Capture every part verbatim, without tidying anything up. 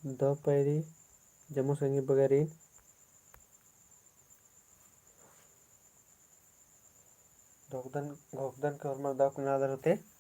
दव पैरी जम्मो संगी बगरिन। घोखदन, घोखदन के होरमर दव कुना दर होते।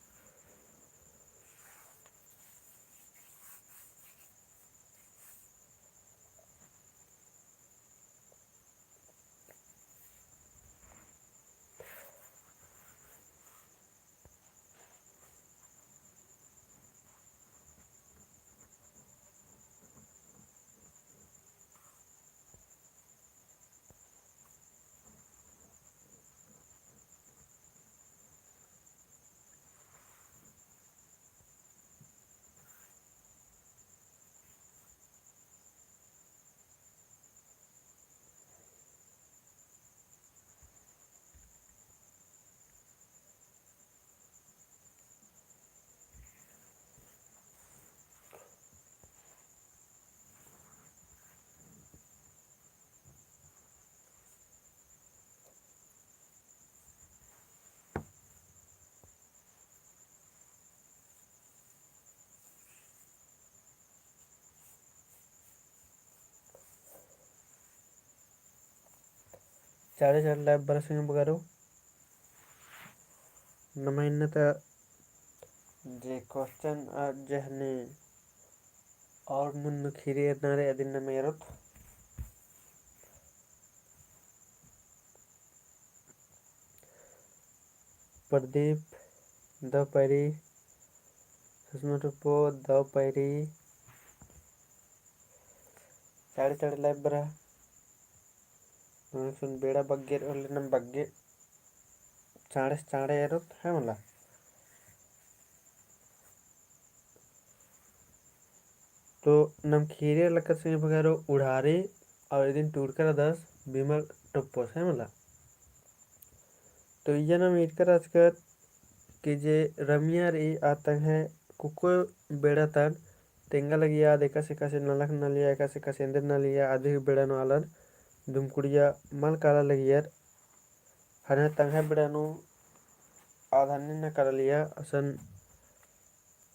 चाड़े चाड़े live बरआ संगी बगरो। नम्है इन्ना ता जे question आ जे हने और मुन्नु खीरी एरना रे अदिन नम्है एरोत। प्रदीप दव पैरी, सुषमा टुप्पो दव पैरी, चाड़े चाड़े live बरआ। नमन सुन बेड़ा बग्गे होले नम बग्गे चाड़े चाड़े एरोत है मला। तो नम खीरी एरा लगत संगी बगरो उड़ारी और इदिन टूड़का रअदस बिमल टोप्पोस है मला। तो इया नम ईरका रहचकत कि जे रमिया रई आ तंग्है कुक्को बेड़ा तन तेंगा लगिया आद एकासे एकासे नलख नलिया एकासे एकासे एन्देर नलिया आदिक बेड़ा नू आलर दुमकुड़िया मल काला लगियर। हने तंग्है बेड़ा नू आद हने न काला लिया असन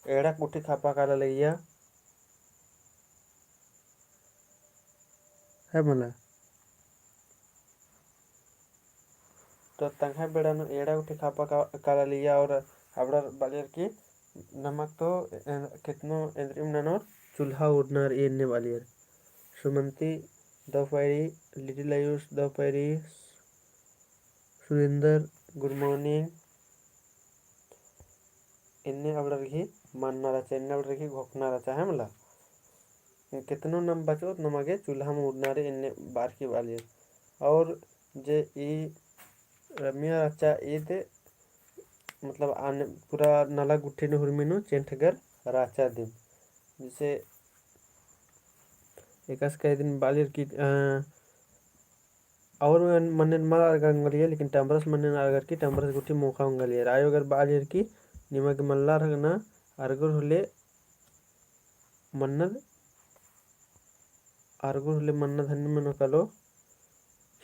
एड़ा गुट्ठी खापा काला लगिया। है मला। तो तंग्है बेड़ा नू एड़ा गुट्ठी खापा का-, काला लिया और अबड़र बालियर की नमक तो एन-, केतनो एन्देरिम ननोर चूल्हा उड़नर एन्ने बालियर। सुमंती दव पैरी, लिटिल आयुष दव पैरी, सुरेंद्र, good morning। एन्ने अबड़र गही मन्ना रहचा, एन्ने अबड़र गही घोखना रहचा है मला। केतनो नम बचोत नमा गे चूल्हा में उड़ना रे एन्ने बार की बालियर। और जे ई रमिया रहचा ईद मतलब आने पूरा नला गुट्ठी नू हुरमी नू चेंठगर रहचा दिम। जैसे एकासे कई दिन बालियर की, अ, और मन-, मन्नेन मल अरगा ओंगलियर, लेकिन टम्बरस मन्नेन अरगर की टम्बरस गुट्ठी मोखा ओंगलियर। आयो अगर बालियर की निमा गे मल्ला अरगना अरगर होले मन्नद, अरगर होले मन्नद हन्नी मनो कालो,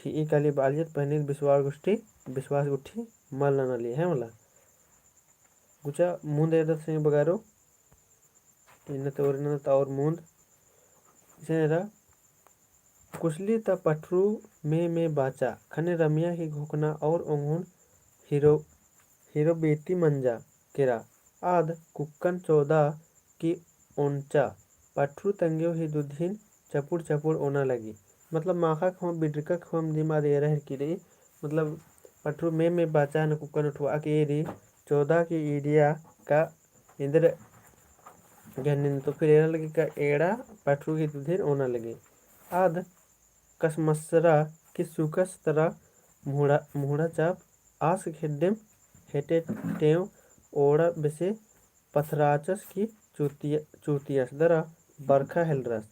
ही ई काली बालियर पहनी विश्वास गुट्ठी, विश्वास गुट्ठी मल नना लिए है मला। गुचा मुन्द एदत संगी बगरो, इन्ना ते और, इन्ना ते और मुन्द। इसन एरा, कुसली ता पठरू में में बाचा, खने रमिया ही घोखना और ओंगोन हीरो, हीरो बेटी मंजा केरा, आद कुक्कन चोदा की ओनचा, पठरू तंग्यो ही दुधिन चपुड़ चपुड़ ओना लगी। मतलब माखा ख़ेम्म बिडरका ख़ेम्म दिम आद एरा हेरकी रई। मतलब पठरू में में बाचा न कुक्कन उठवा की एरी, चोदा की ईडिया का एन्देर गहनिन तो फिर एरा लगी का एड़ा पठरू ही दुधिन ओना लगी। आद कसमसरा की सुकस तरा मुहड़ा, मुहड़ा चाप आस घेड्डेम हेटे टेंव ओड़ा बेसे पथराचस की चूतिया-, चूतियस दरा बरखा हेलरस।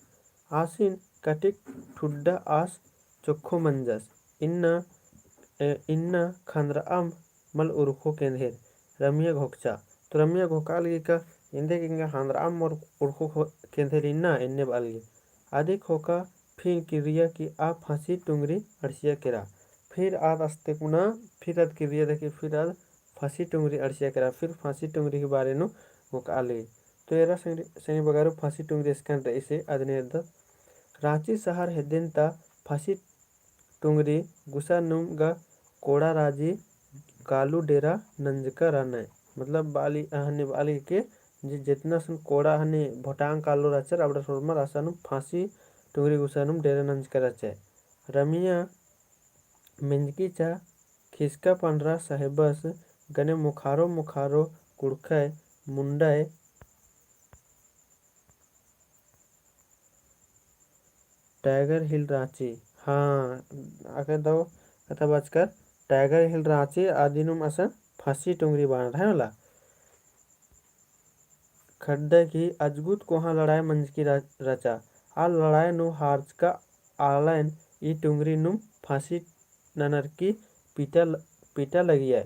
आसिन कटिक ठुड्डा आस चोक्खो मंजस। इन्ना, ए, इन्ना खंदरअम मल उरखो केंधेर रमिया घोकचा। तो रमिया घोका लगी का एन्देर एंगा खंदरअम मल उरखो खो-, केंधेर इन्ना एन्ने बआ लगी। अदिक ख़ोका फिर किर्रिया की आ फांसी टुंगरी अंड़सिया केरा। फिर आद अस्ते कुना, फिर आद किर्रिया दकी, फिर आद फांसी टुंगरी अंड़सिया केरा, फिर फांसी टुंगरी के बारे नू घोका लगी। तो एरा संगी, संगी बगरो फंसी टुंगरी एसकन रई से अदने एरदत। राँची सहर हेद्देन ता फंसी टुंगरी गुसा नुम गा कोड़ा राजी कालू डेरा नंजका रअनय। मतलब बाली, हने बाली के जे जेतना सन कोड़ा हने भोटांग कालो रहचर, अबड़ा सोरमर असन नुम फंसी टुंगरी गुसा नुम डेरा नंजका रहचय। रमिया मेंजकी चा खिसका पंडरा साहेबस गने मोखारो मोखारो कुड़खय मुंडय Tiger Hill राँची। हाँ, अगर दव कथा बाचकर Tiger Hill राँची आदिनुम असन फंसी टुंगरी बानर है मला। खड्डे की अजगुत कोहाँ लड़ाई मंजकी र-, रचा। आ लड़ाई नू हारचका आलयन ई टुंगरी नुम फंसी ननर की पीटा ल-, पीटा लगिया।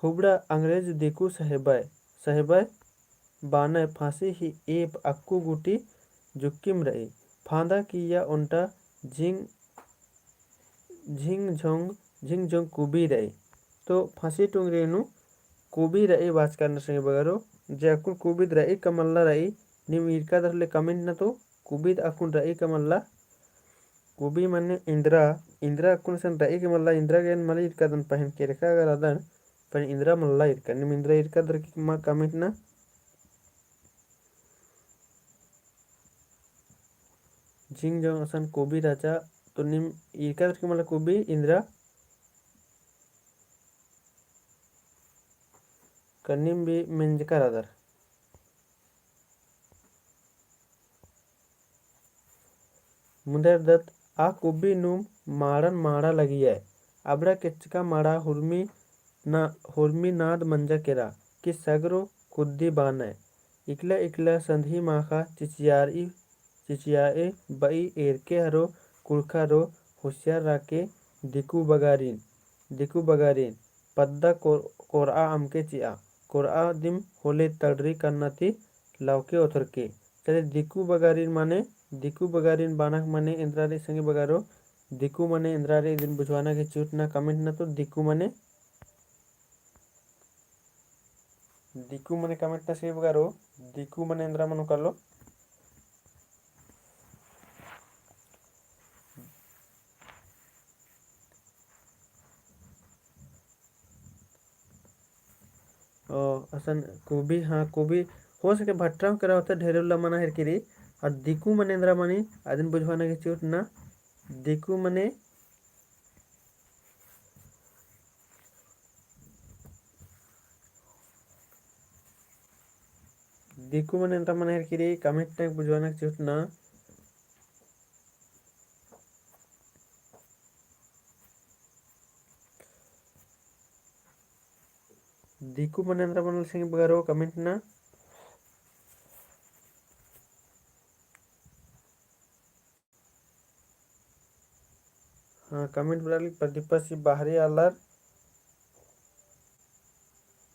हुबड़ा अंग्रेज दिकू साहेबय, साहेबय बानय फंसी ही एप अक्कु गुटी जुक्किम रई। फांदा किया ओन्टा झिंग, झिंग झोंग, झिंग झोंग कुबी रई। तो फंसी टुंगरी नू कुबी रई बाचकर न संगी बगरो, जे अक्कुन कुबीद रई का मल्ला रई, नीम ईरका दर ले comment न तो कुबीद अक्कुन रई का मल्ला। कुबी मने इन्द्रा, इन्द्रा अक्कुन सन रई का मल्ला, इन्द्रा गे एन मल ईरका दन पहें केरका अगर अदन, पहें इन्द्रा मल्ला ईरका, नीम इन्द्रा ईरका दर की मा comment न। झिंग झोंग असन कुबी रहचा, तो नीम ईरका दर की मला कुबी इन्द्रा कन्निम भी मेंजका रअदर। मुन्द एरदत आ कुबी नुम माड़न माड़ा लगिया। अबड़ा केच्चका माड़ा हुरमी ना, हुरमी नाद मंजा केरा कि सगरो कुद्दी बानय। इकला इकला संधि माखा चिचियारई, चिचियाए बई एरके हरो कुड़खा रो हुसियार राके दिकु बगारिन, दिकु बगारिन पद्दा कोर-, कोरआ अमके चिआ, कोरआ दिम होले तड़री कन्ना ती लौके ओथरके। चले दिकु बगारिन माने, दिकु बगारिन बानक माने एन्द्रा रई संगी बगारो, दिकु माने एन्द्रा रई इदिन बुझवाना के चूट ना comment ना तो दिकु माने दिकु मने comment ना से बगारो, दिकु मने एन्द्रा मनो कालो। ओ, असन कुबी, हाँ, कुबी, हो सके भट्टरा हूँ केरा होता, ढेरे उल्ला मना हेरकी रई, और दिकु मने एन्द्रा मनी, अदिन बुझवाना के चूट ना, दिकु मने दिकु मने एन्द्रा मना हेरकी रई, comment ना बुझवाना के चूट ना। दिकु मने एन्द्रा मनल संगी बगारो comment ना। हाँ, comment बराली प्रदीपा सी बाहरी आलर।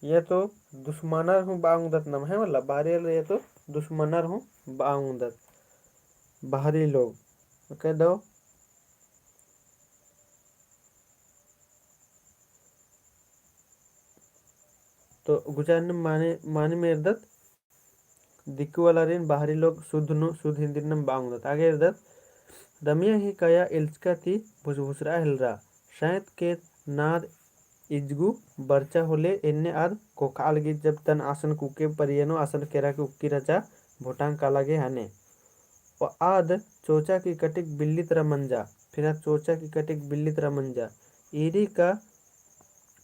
ये तो दुश्मनर हूँ बांगदत नम है, मतलब बाहरी आलर, ये तो दुश्मनर हूँ बांगदत। बाहरी लोग। ओके दो। तो गुजारन माने, माने मेरदत दिकु वालारिन बाहरी लोग शुद्ध नू, शुद्ध हिन्दी नम बांगदत। आगे एरदत, रमिया ही कया एल्चका ती भुसभुसरा हेलरा। शायद के नाद इजगु बरचा होले एन्ने आद घोखा लगी जब तन आसन कुके परियनो आसन केरा के उक्की रचा भोटांग काला गे हने। व आद चोचा की कटिक बिल्ली तरा मंजा, फिर आद चोचा की कटिक बिल्ली तरा मंजा। ईरी का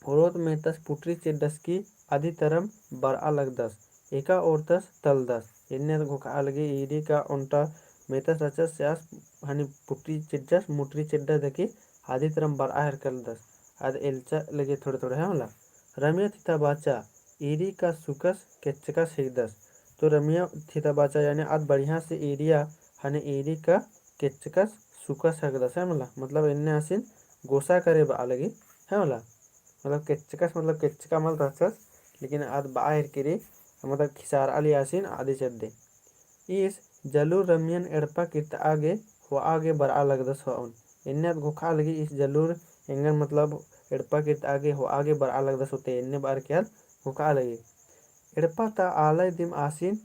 ओरोत मेतस पुटरी चेड्डस की आदि तरम बरआ लगदस, एका ओरतस तलदस। एन्ने घोखा लगी ईरी का ओन्टा मेतस रचस स्यास हनी पुटरी चेड्डस, मुटरी चेड्डस देखी आदि तरम बरआ हेरकलदस। आद एल्चा लगे थोड़े थोड़े है मला। रमिया थिता बाचा, ईरी का सुकस केच्चकस हिकदस। तो रमिया थिता बाचा यानी आद बढ़िया से ईरिया हने ईरी का केच्चकस सुकस हिकदस है मला। मतलब एन्ने आसिन गोसा करे बआ लगी है मला। मतलब केच्चकस मतलब केच्चका मल रहचस, लेकिन आद बआ हेरकी रई, मतलब खिसारआ लगी आसिन आदि चेड्डे। ईस जलूर रमियन एड़पा किर्तआ गे होआ गे बरआ लगदस होआ उन। एन्ने आद घोखा लगी ईस जलूर एंगन मतलब एड़पा किर्तआ गे होआ गे बरआ लगदस होते एन्ने बअर के आद घोखा लगी। एड़पा ता आलय दिम आसिन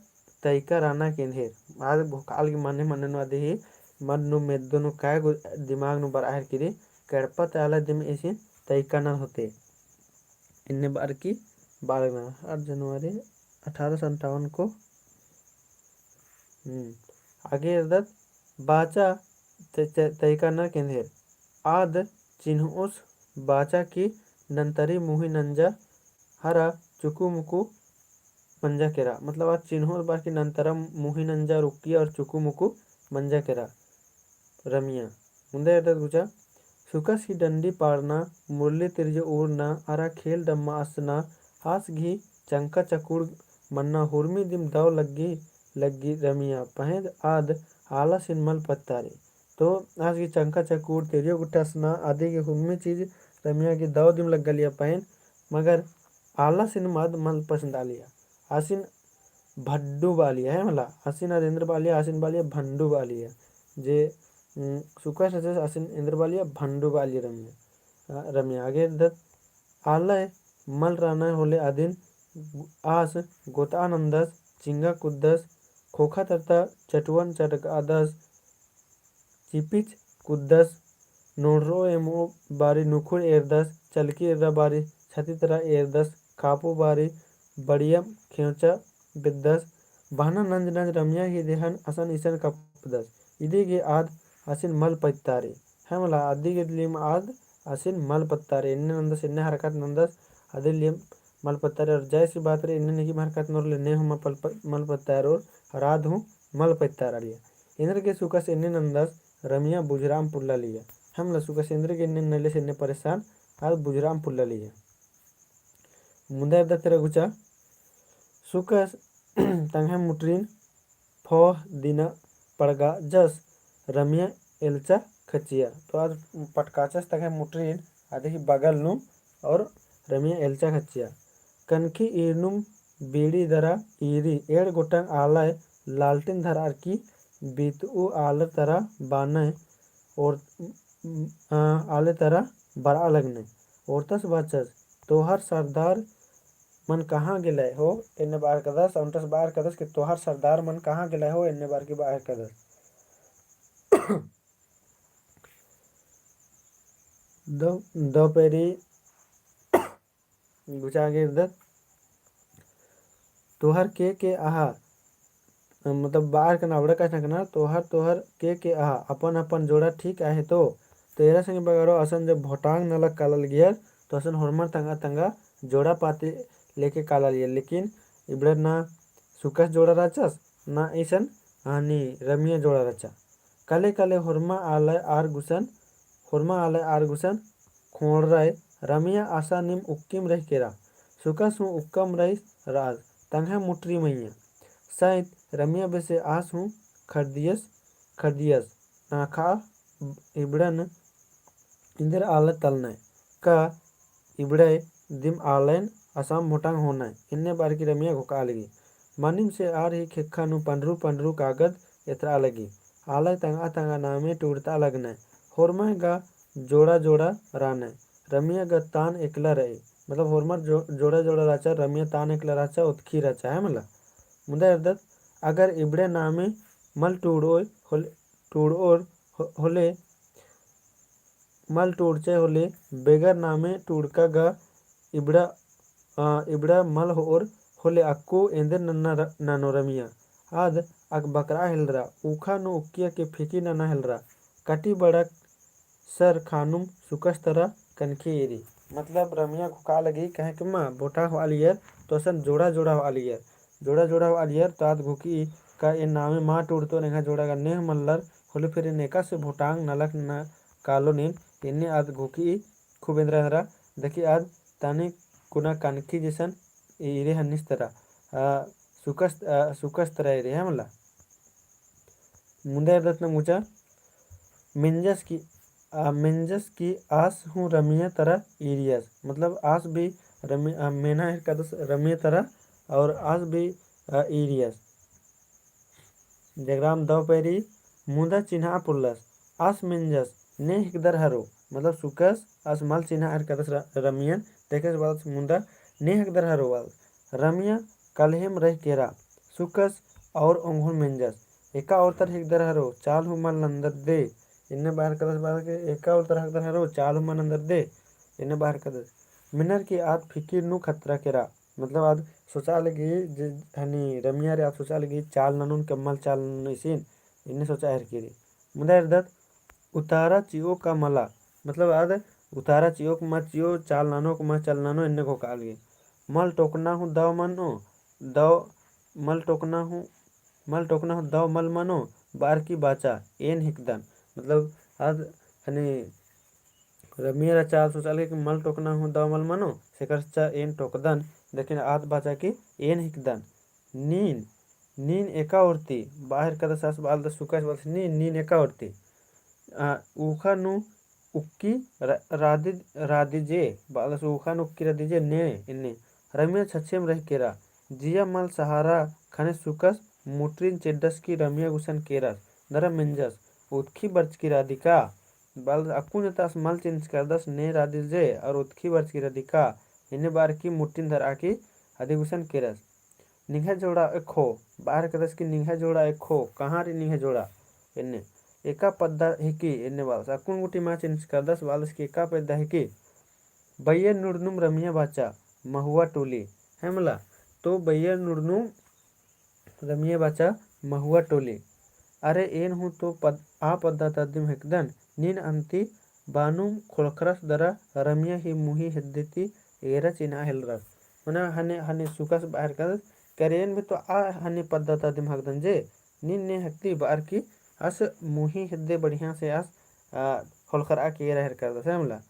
तइका रअना केंदेर। आद घोखालगी मने मने नू अदी ही मन नू मेद्दो नू काय गो दिमाग नू बरआ हेलरकी रई, एड़पा ता आला दिम इसिन तइका नना होते। इन्ने बअर की बालक ना, आठ जनवरी अठारह सौ अंठावन को। हम्म। आगे एरदत बाचा त-, त-, तइका नना केंदेर। आद चिन्होस बाचा की नंतरी मुही नंजा हरा चुकु मुकु मंजा केरा। मतलब आद चिन्होस बअर की नंतरा मुही नंजा रुकी और चुकु मुकु मंजा केरा। रमिया। मुन्दा एरदत गुचा, सुकस ही डंडी पाड़ना, मुरली तिरजो उड़ना, अरा खेल डम्मा असना, आस गही चंका चकुड़ मन्ना हुरमी दिम दव लग्गी, लग्गी रमिया, पहें आद आलासिन मल पत्तारी। तो आस गही चंका चकुड़, तिरजो गुट्ठा असना, अदी गही हुरमी चीज रमिया गही दव दिम लग्गालिया पहें, मगर आलासिन आद मल पसंदालिया। आसिन भड्डू बालिया, है मला। आसिन आद एन्देर बालिया, आसिन बालिया भंडू बालिया। जे, उम, सुकस रहचस आसिन एन्देर बालिया भंडू बालिया रमिया। अ, रमिया आगे एरदत, आलय मल रअनय होले अदिन आस गोतआ नन्दस, चिंगा कुद्दस, खोखा तरता चटुअन चटकादस, चिपिच कुद्दस, नोड़रो एमओ बारी नुखुर एरदस, चलकी एर्रा बारी छती तरा एरदस, कापो बारी बड़ियम खेंचा बेद्दस, बहना नंज नंज रमिया ही देहन असन इसन कपदस। इदी गे आद आसिन मल पत्तारी। है मला, अदी गे लिम आद आसिन मल पत्तारी। एन्ने नन्दस, एन्ने हरकत नन्दस, अदी लिम मल पत्तारी। और जाहिर सी बात रई, एन्ने निकिम हरकत ननोर ले ने हूँ मल प-, मल पत्तारी और आद हूँ मल पत्तारी। एन्देर गे सुकस एन्ने नन्दस, रमिया बुझराम पुल्लालिया। है मला, सुकस एन्देर गे एन्ने नले से एन्ने परेशान, आद बुझराम पुल्लालिया। मुन्दा एरदत एरा गुचा, सुकस तंग्है मुटरिन फोह दिना पड़गाचस, रमिया एल्चा खच्चिया। तो आद पटकाचस तंग्है मुटरिन अदी ही बगल नू और रमिया एल्चा खच्चिया। कनखी ईरनुम बीड़ी दरा ईरी, एंड़ गोटंग आलय लालटिन धरअर की बीतऊ आलर तरा बानय और, अ, आले तरा बरआ लगनय। ओरतस बाचस, तोहर सरदार मन कहाँ गेलय हो? एन्ने बअर कदस, ओन्टस बअर कदस कि तोहर सरदार मन कहाँ गेलय हो? एन्ने बअर की बअर कदस। दव, दव पेरी गुचा गे एरदत। तोहर के के अहा, मतलब बअर कना अबड़ा कछनखरना, तोहर, तोहर के के अहा, अपन अपन जोड़ा ठीक आहे तो? तो एरा संगी बगरो असन जब भोटांग नलख काला लगियर, तो असन होरमर तंगआ तंगआ जोड़ा पाती लेके काला लगियर, लेकिन इबड़ा ना सुकस जोड़ा रहचस, ना इसन हनी रमिया जोड़ा रहचा। कले कले होरमा आलय आर गुसन, होरमा आलय आर गुसन खोंड़रय। रमिया आसा नीम उक्किम रहि केरा। सुकस हूँ उक्कम रइस रअस, तंग्है मुटरी मइय्याँ। साइत रमिया बेसे आस हूँ खरदियस, खरदियस। नाखा इबड़न इन्देर आलय तलनय, का इबड़य दिम आलयन असाम भोटांग होनय, एन्ने बअर की रमिया घोखआ लगी। मानिम से आर ही खेक्खा नू पंडरू पंडरू कागद एतरआ लगी। आलय तंगआ तंगआ नामे टूड़तआ लगनय। होरमय गा जोड़ा जोड़ा रानय। रमिया गा तान एकला रई। मतलब होरमर जो-, जोड़ा जोड़ा रहचा, रमिया तान एकला रहचा, ओतखी रहचा, है मला। मुदा एरदत, अगर इबड़े नामे मल टूड़ओय होले, टूड़ओर हो-, होले, मल टूड़चय होले, बेगर नामे टूड़का गा इबड़ा, अ, इबड़ा मल होओर होले अक्कु एन्देर नन्ना र-, ननो रमिया। आद अक बकरआ हेलरा, उखा नू उक्किया के फेंकी नना हेलरा। कटी बड़क सर खानुम सुकस तरा कनखी ईरी। मतलब रमिया घोखआ लगी, कहे कि मा भोटा होआ लियर, तो असन जोड़ा जोड़ा होआ लियर। जोड़ा जोड़ा होआ लियर, तो आद घोखी का एन नामे मा टूड़तो, एंग्है जोड़ा गा नेह मल्लर, होले फिर एन एकासे भोटांग नलख ना कालोन एन, एन्ने आद घोखी खूब एन्दरा एन्दरा, देखी आद ताने कुना कनखी जैसन ईरे हन्निस तरा, आ, सुकस, आ, सुकस तरा ईरे, है मला। मुन्दा एरदत ना गुचा, मेंजस की, आ, मेंजस की आस हूँ रमिया तरा ईरियस। मतलब आस भी रमि-, आ, मेना एरकादस रमिया तरा और आस भी, आ, ईरियस। जगराम दव पैरी मुदा चिन्हा पुल्लस, आस मेंजस ने हिकदर हरो, मतलब सुकस आस मल चिन्हा एरकादस र-, रमियन, तेकस बादस मुदा ने हिकदर हरो बादस। रमिया कलहेम रह केरा, सुकस और ओंघोन मेंजस। एका ओर्तर हिकदर हरो, चाल हूँ मल नंदर दे। एन्ने बअर कदस बअर की एका ओर्तर हिकदर हरो, चाल हूँ मल नंदर दे। एन्ने बअर कदस। मिनर की आद फिकिर नू खतरा केरा। मतलब आद सोचा लगी जे हनी रमिया रे आद सोचा लगी चाल ननोन के मल चाल ननोन इसिन। एन्ने सोचा हेरकी री। मुदा एरदत उतारा चिओ का मला। मतलब आद उतारा चिओ का मा चिओ, चाल ननो का मा चाल ननो, एन्ने को काल गे। मल टोकना हूँ दव मनो, दव, मल टोकना हूँ, मल टोकना हूँ दव मल मनो, बअर की बाचा, एन हिकदन। मतलब आद हनी रमिया रा चाल सोचा लगी कि मल टोकना हूँ दव मल मनो, सेकर चा एन टोकदन, लेकिन आद बाचा कि एन हिकदन। नीन, नीन एका ओर्ती, बअर कदस आस बअलदस सुकस बअलदस नीन, नीन एका ओर्ती। आ, ऊखा नू उक्की र-, रादी, रादी जे, बअलदस ऊखा नू उक्की रादी जे ने, एन्ने। रमिया छछेम रह केरा, जिया मल सहारा खने सुकस मुटरिन चेड्डस की रमिया गुसन केरस, दरा मेंजस, उतखी बरचकी रादी का? बअलदस अक्कुन जतास मल चिन्चकरदस ने रादी जे, और उतखी बरचकी रादी का? एन्ने बअर की मुटरिन धरआ की अदी गुसन केरस। निंग्है जोड़ा एखो, बअर कदस की निंग्है जोड़ा एखो, कहाँ री निंग्है जोड़ा? एन्ने, एका पद्दा हिकी, एन्ने बअलदस। अक्कुन गूटी मा चिन्चकरदस बअलदस की एका पद्दा हिकी। बइयर नुड़नुम रमिया बाचा, महुआ टोली, है मला? तो बइयर नुड़नुम रमिया बाचा, महुआ टोली। अरे एन हूँ तो पद-, आ पद्दा ता दिम हिकदन, नीन अन्ती बानुम खोलखरस दरा रमिया ही मुही हेद्दे ती एरा चिन्हा हेलरस। मने हने, हने सुकस बअर कदस, करे एन भी तो आ हने पद्दा ता दिम हिकदन जे, नीन ने हिकदी बअर की आस मुही हेद्दे बढ़िया से आस, आ, खोलखरआ की एरा हेरकरदस, है मला?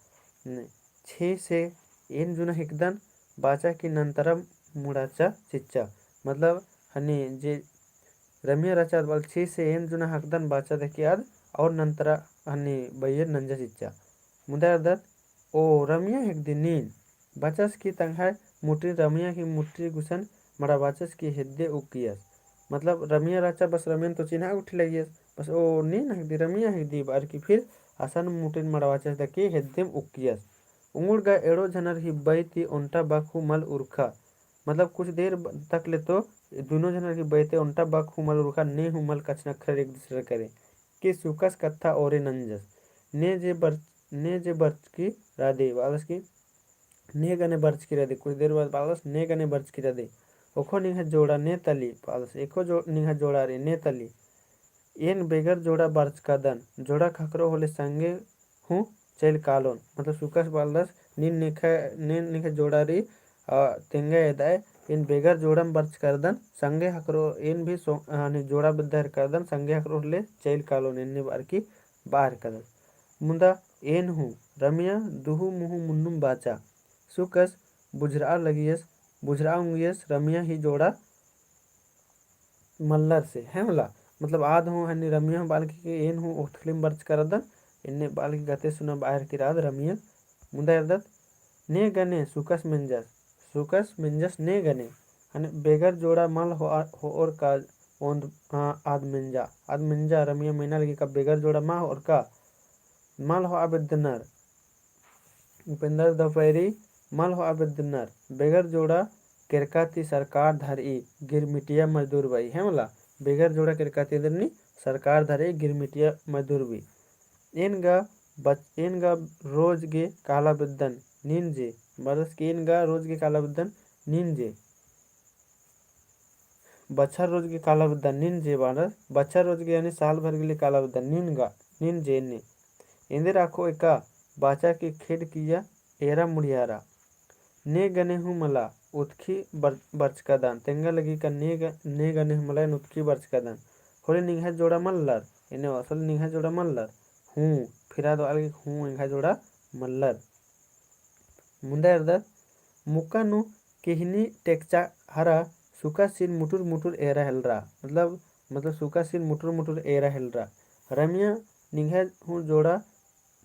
ने, छे से एन जुना हिकदन बाचा की नन्तरा मुड़ाचा चिच्चा। मतलब हने जे रमिया रहचा आद बअलदस छे से एन जुना हिकदन बाचा दकी आद और नन्तरा हने बइयर नंजा चिच्चा। मुदा एरदत ओ रमिया हिकदी नीन। बाचस की तंग्है मुटरी रमिया ही मुटरी गुसन मड़ाबाचस की हेद्दे उक्कियस। मतलब रमिया रहचा बस रमियन तो चिन्हा गुट्ठी लगियस। बस ओ नीन हिकदी रमिया हिकदी बअर की फिर असन मुटरिन मड़ाबाचस दकी हेद्देम उक्कियस। उंगुड़ गा एड़ो झनर ही बई ती ओन्टा बक हूँ मल उरखा। मतलब कुछ देर ब-, तक ले तो दुनो झनर ही बई ती ओन्टा बक हूँ मल उरखा, ने हूँ मल कछनखरर एक दूसरे करे। कि सुकस कत्था ओरे नंजस। ने जे बर-, ने जे बरचकी रादे, बअलदस की ने गने बरचकी रादे, कुछ देर बाद बअलदस ने गने बरचकी रादे। ओखो निंग्है जोड़ा ने तली, बअलदस एखो जो-, निंग्है जोड़ा रे ने तली। एन बेगर जोड़ा बरचकादन, जोड़ा खखरो होले संगे हूँ चइल कालोन। मतलब सुकस बअलदस, नीन निंग्है, नीन निंग्है जोड़ा री, आ, तेंगा एदय, एन बेगर जोड़म बरचकादन, संगे हकरो, एन भी सो-, आ, नी जोड़ा बेद्दा हेरकादन, संगे हकरो होले चइल कालोन, एन्ने बअर की बअर कदस। मुदा एन हूँ, रमिया दुहु मुहु मुन्नुम बाचा। सुकस बुझरआ लगियस, बुझरआ उंगियस, रमिया ही जोड़ा मल्लर से, है मला? मतलब आद हूँ हनी रमिया हूँ बअलकी कि एन हूँ ओथखलिम बरचकादन, एन्ने बअलकी गते सुना बअर की रअद रमिया। मुदा एरदत ने गने सुकस मेंजस, सुकस मेंजस ने गने। हने बेगर जोड़ा मल हो, होओर का ओन्द, आ, आद मेंजा, आद मेंजा रमिया मेना लगी का बेगर जोड़ा मा होओर का। मल होआ बेद्दनर। उपेंद्र दव पैरी मल होआ बेद्दनर। बेगर जोड़ा केरका ती सरकार धरई गिरमिटिया मजदूर बई। है मला? बेगर जोड़ा केरका ती एन्देरनी सरकार धरई गिरमिटिया मजदूर बई। एन गा बच-, एन गा रोज गे काला बेद्दन नीन जे। बअदस कि एन गा रोज गे काला बेद्दन नीन जे। बछर रोज गे काला बेद्दन नीन जे बअदस, बछर रोज गे यानी साल भर गे ले काला बेद्दन नीन गा, नीन जे एन्ने। एन्देर अखो एका बाचा की खेड किया एरा मुड़ियारा। ने गने हूँ मला उतखी बर-, बरचकादन, तेंगा लगी का ने ग-, ने गने हूँ मला एन उतखी बरचकादन। होले निंग्है जोड़ा मल्लर, एन्ने बअदस होले निंग्है जोड़ा मल्लर। हूँ, फिर आद बअलकी हूँ, एंग्है जोड़ा मल्लर। मुन्दा एरदत, मुक्का नू किहनी टेकचा हरा सुकसिन मुटुर मुटुर एरा हेलरा। मतलब, मतलब सुकसिन मुटुर मुटुर एरा हेलरा। रमिया निंग्है हूँ जोड़ा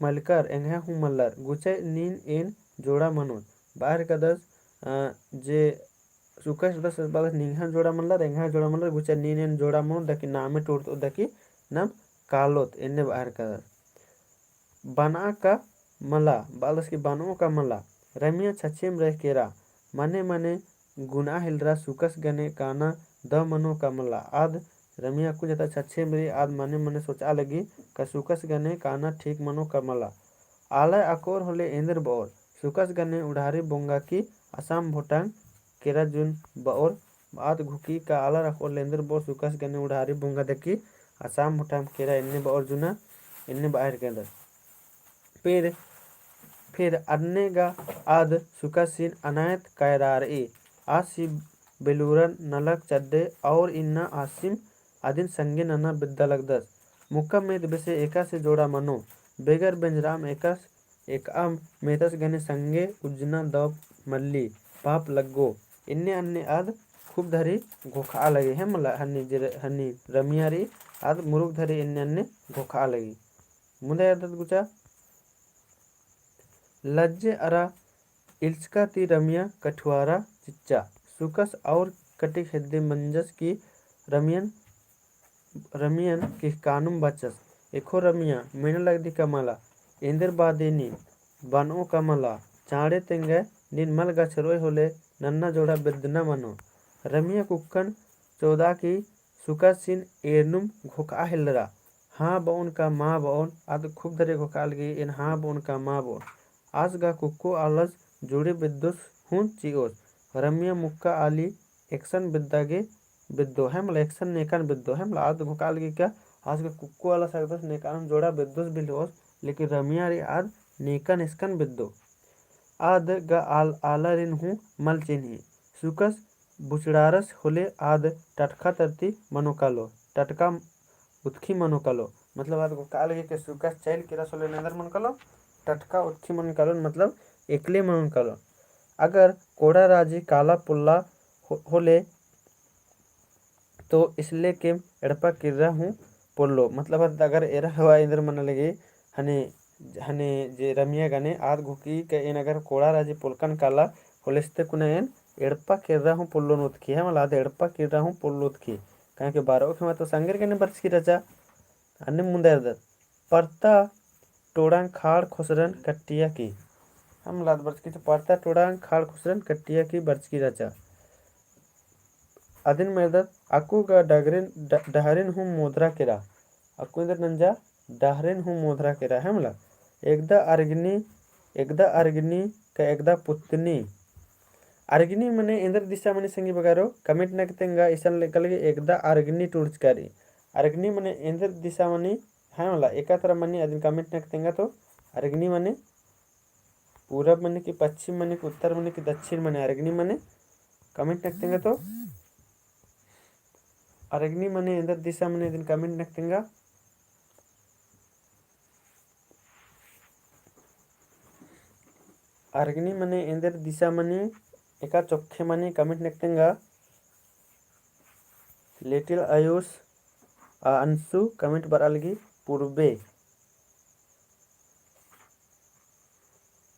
मलकर, एंग्है हूँ मल्लर। गुचा नीन एन जोड़ा मनोत। बअर कदस, अ, जे सुकस बअदस, बअदस निंग्है जोड़ा मल्लर, एंग्है जोड़ा मल्लर, गुचा नीन एन जोड़ा मनोत, दकी नामे टूड़तोत, दकी नाम कालोत, एन्ने बअर कदस। बनआ का मला, बअदस कि बनओ का मला। रमिया छछेम रह केरा, मने मने गुनआ हेलरा सुकस गने काना दव मनो का मला। आद रमिया अक्कुन जता छछे मेरी आद मने मने सोचआ लगी का सुकस गने काना ठीक मनो का मला। आलर अकोर होले एन्देर बओर। सुकस गने उढ़ारी बोंगा की असाम भोटांग केरा जुन बओर। आद घुकी का आलर अकोर होले एन्देर बओर सुकस गने उढ़ारी बोंगा दकी असाम भोटांग केरा एन्ने बओर जुना एन्ने बअर केन्दर। फिर, फिर अन्ने गा आद सुकसिन अनायत कायरारई। आसी बेलूरन नलख चड्डे और इन्ना आसिम अदिन संगे नना बेद्दा लगदस। मुक्का मेत बेसे एकासे जोड़ा मनो। बेगर बेंजराम एकास एकअम मेतस गने संगे उज्जना दव मल्ली, पाप लग्गो। इन्ने अन्ने आद खूब धरी घोखआ लगी। हे मला हनी जे र-, हनी रमिया रई आद मुरुक धरी इन्ने अन्ने घोखआ लगी। मुन्दा एरदत गुचा। लज्जे अरा इल्चका ती रमिया कठुआरा चिच्चा। सुकस और कटिक हेद्दे मंजस की रमियन, रमियन की कानुम बाचस। एखो रमिया, मेना लगदी का मला, एन्देर बादे नी, बनओ का मला, चाँड़े तेंगे नीन मल गछरोय होले नन्ना जोड़ा बेद्दना मनो। रमिया कुक्कन चोदा की सुकसिन एरनुम घोखआ हेलरा। हाँ बओन का मा बओन, आद खूब धरे घोखआ लगी, एन हाँ बओन का मा बओन। आस गा कुक्को आलस जोड़े बेद्दोस हूँ चिओस। रमिया मुक्का आली एकसन बेद्दा गे बेद्दो, हे मला एकसन नेकन बेद्दो, हे मला आद घोखआ लगी का आस गा कुक्को आलस अगदस नेकन जोड़ा बेद्दोस बिल होस, लेकिन रमिया रई आद नेकन एकसन बेद्दो। आद गा आल-, आलारिन हूँ मल चिन्ही। सुकस बुचड़ारस होले आद टटका तरती मनो कालो, टटका उतखी मनो कालो। मतलब आद घोखआ लगी के सुकस चैल केरस होले एन्देर मनो कालो, टटका उतखी मनो कालो, मतलब एकले मनो कालो। अगर कोड़ा राजी काला पोल्ला हो-, होले तो इसले केम एड़पा किर्रा हूँ पोल्लो। मतलब अगर एरा हवा एन्देर मना लगी हने, हने जे रमिया गने आद घोखी के एन अगर कोड़ा राजी पोल्कन काला होले इस्ते कुना एन एड़पा किर्रा हूँ पोल्लोन उतखी, हे मला आद एड़पा किर्रा हूँ पोल्लो उतखी। काहे के बारो खेमा तो संगेर गने बरचकी रहचा। अन्ने मुन्दा एरदत। परता टोड़ांग खाड़ खोसरन कट्टिया की। हे मला आद बरचकी तो परता टोड़ांग खाड़ खोसरन कट्टिया की बरचकी रहचा। अदिन मेरदत अक्कु गा डगरिन, ड-, डहरिन हूँ मोधरा केरा। अक्कु एन्देर नंजा डहरिन हूँ मोधरा केरा, हे मला। एकदा अरगनी, एकदा अरगनी का एकदा पुत्तनी। अरगनी मने एन्देर दिसा मनी संगी बगारो, comment नक तेंगा इसन लेकल गे एकदा अरगनी टूड़चकारी। अरगनी मने एन्देर दिसा मनी, हे मला, एका तरा मनी अदिन comment नक तेंगा तो अरगनी मने पूरब मने कि पश्चिम मने कि उत्तर मने कि दक्षिण मने अरगनी मने comment नक तेंगा तो अरगनी मने एन्देर दिसा मने अदिन comment नक तेंगा। अरगनी मने एन्देर दिसा मनी एका चोखे मनी comment नक तेंगा। Little आयुष आ अंशु comment बरआ लगी पूर्बे।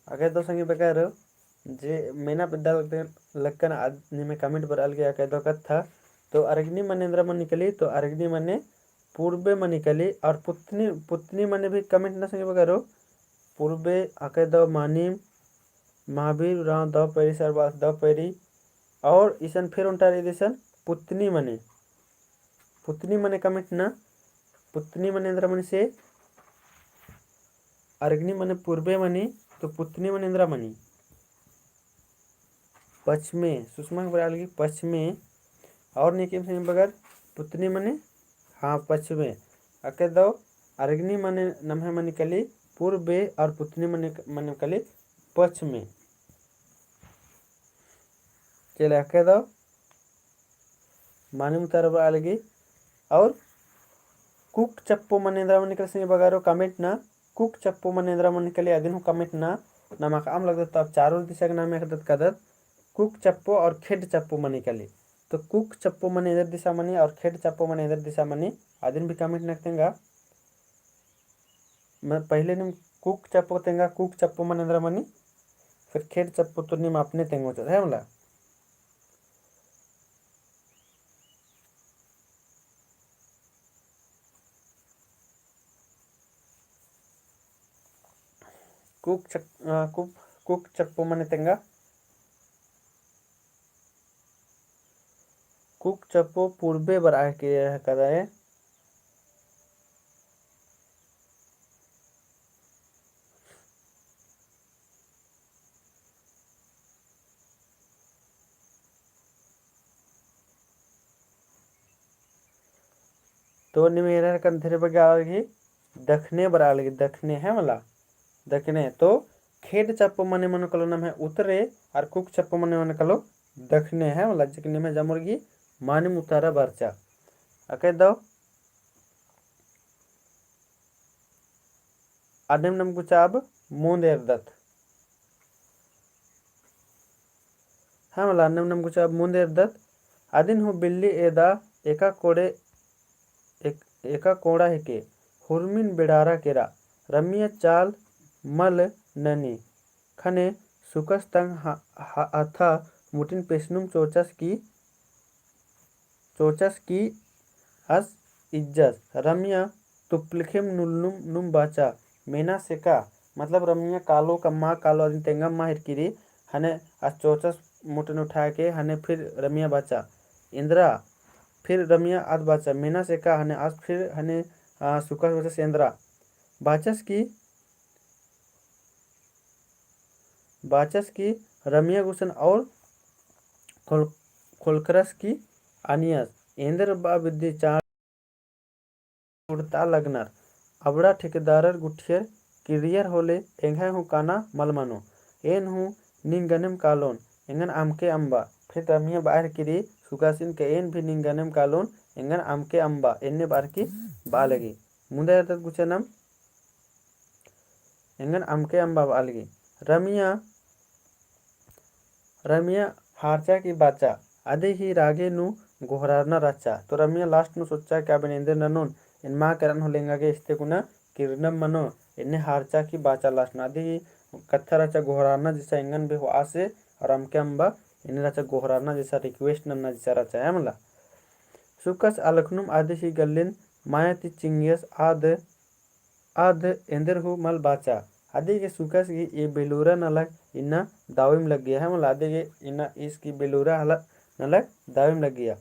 अगर दो संगी बगारो जे मेना बेद्दा लग-, लक्कन आद निमे comment बरआ लगी अगर दो कत्था, तो अरगनी मने एन्देर मनी कली, तो अरगनी मने पूर्बे मनी कली, और पुत्तनी, पुत्तनी मने भी comment ना संगी बगारो, पूर्बे अकय दव मानिम, महावीर उराँव दव पैरी, सरबास दव पैरी, और इसन फिर ओन्टा रई इसन पुत्तनी मने, पुत्तनी मने comment ना, पुत्तनी मने एन्देर मनी से, अरगनी मने पूर्बे मनी, तो पुत्तनी मने एन्देर मनी। पछमे, सुषमा के बरआ लगी पछमे। और नीकिम से बगर पुत्तनी मने, हाँ, पछमे। अके दव अरगनी मने नम्है मनी कली पूर्बे और पुत्तनी मने, मने कली पछमे। चले, अके दव मानिम उतार बरआ लगी। और कुक चप्पो मने एन्देर मनी कली संगी बगारो comment ना, कुक चप्पो मने एन्देर मनी कली अदिन हूँ comment ना, नम अकअम लगदत तो अब चारों दिसा के नाम अख़दत कादत, कुक चप्पो और खेड्ड चप्पो मनी कली। तो कुक चप्पो मने एन्देर दिसा मनी और खेड्ड चप्पो मने एन्देर दिसा मनी, अदिन भी comment नक तेंगा। मैं पहले निम कुक चप्पो तेंगा, कुक चप्पो मने एन्देर मनी, फिर खेड्ड चप्पो तो निम अपने तेंगो चो, है मला? कुक चक-, अ, कुक, कुक चप्पो मने तेंगा। कुक चप्पो पूर्बे बरआ के रहकदय। तो निम्है एरर कन धरे बग्गे आलर गही दखने बरआ लगी, दखने है मला, दखने। तो खेड चप्पो मने मनो कलो नम्है उत्तरे, अर कुक चप्पो मने मनो कलो दखने है मला, जेके निम्है जमुर गही मानिम उतारा बरचा। अकय दव अन्नेम नम गुचा अब मुन्द एरदत। हाँ मला, अन्नेम नम गुचा अब मुन्द एरदत। अदिन हूँ बिल्ली एदा एका कोड़े, एक, एका कोड़ा हेके, हुरमिन बेड़ारा केरा, रमिया चाल मल ननी, खने सुकस तंग ह-, ह-, हथा मुटिन पेसनुम चोचस की, चोचस की अस इज्जस। रमिया तुपलखेम नुलनुम नुम बाचा, मेना सेका, मतलब रमिया कालो कम्मा कालो अदिन तेंगम मा हेरकी रई, हने अस चोचस मुटिन उठाके, हने फिर रमिया बाचा, एन्दरा, फिर रमिया आद बाचा, मेना सेका, हने अस फिर हने, आ, सुकस बाचस एन्दरा। बाचस की बाचस की रमिया गुसन और खोल-, खोलकरस की आनियस। एन्देर बा बिद्दी चाड़ उड़ता लगनर। अबड़ा ठेकेदारर गुट्ठियर किर्रियर होले एंग्है हूँ काना मल मनो। एन हूँ निंगनेम कालोन, एंगन अमके अम्बा। फिर रमिया बअर किरी सुकासिन के एन भी निंगनेम कालोन, एंगन अमके अम्बा। एन्ने बअर की बआ लगी। मुन्दा एरदत गुचनम एंगन अमके अम्बा बआ लगी। रमिया, रमिया हारचा की बाचा, अदे ही रागे नू गोहरारना रहचा। तो रमिया last नू सोचा कि अब एन एन्देर ननोन, एन मा केरन होले एंगा गे इस्ते गुना किर्रनम मनो, एन्ने हारचा की बाचा last नू। अदे ही कत्था रहचा गोहरारना जैसा एंगन भी होआसे, और अमके अम्बा एन्ने रहचा गोहरारना जैसा request नन्ना जैसा रहचा है मला। सुकस अलखनुम अदे ही गल्लिन माया ती चिंगियस आद आद एन्देर हूँ मल बाचा। अदे गे सुकस गे ई बेलूरा नलख इन्ना दाविम लग्गिया है मला, अदे गे इन्ना ईस की बेलूरा हला नलख दाविम लग्गिया।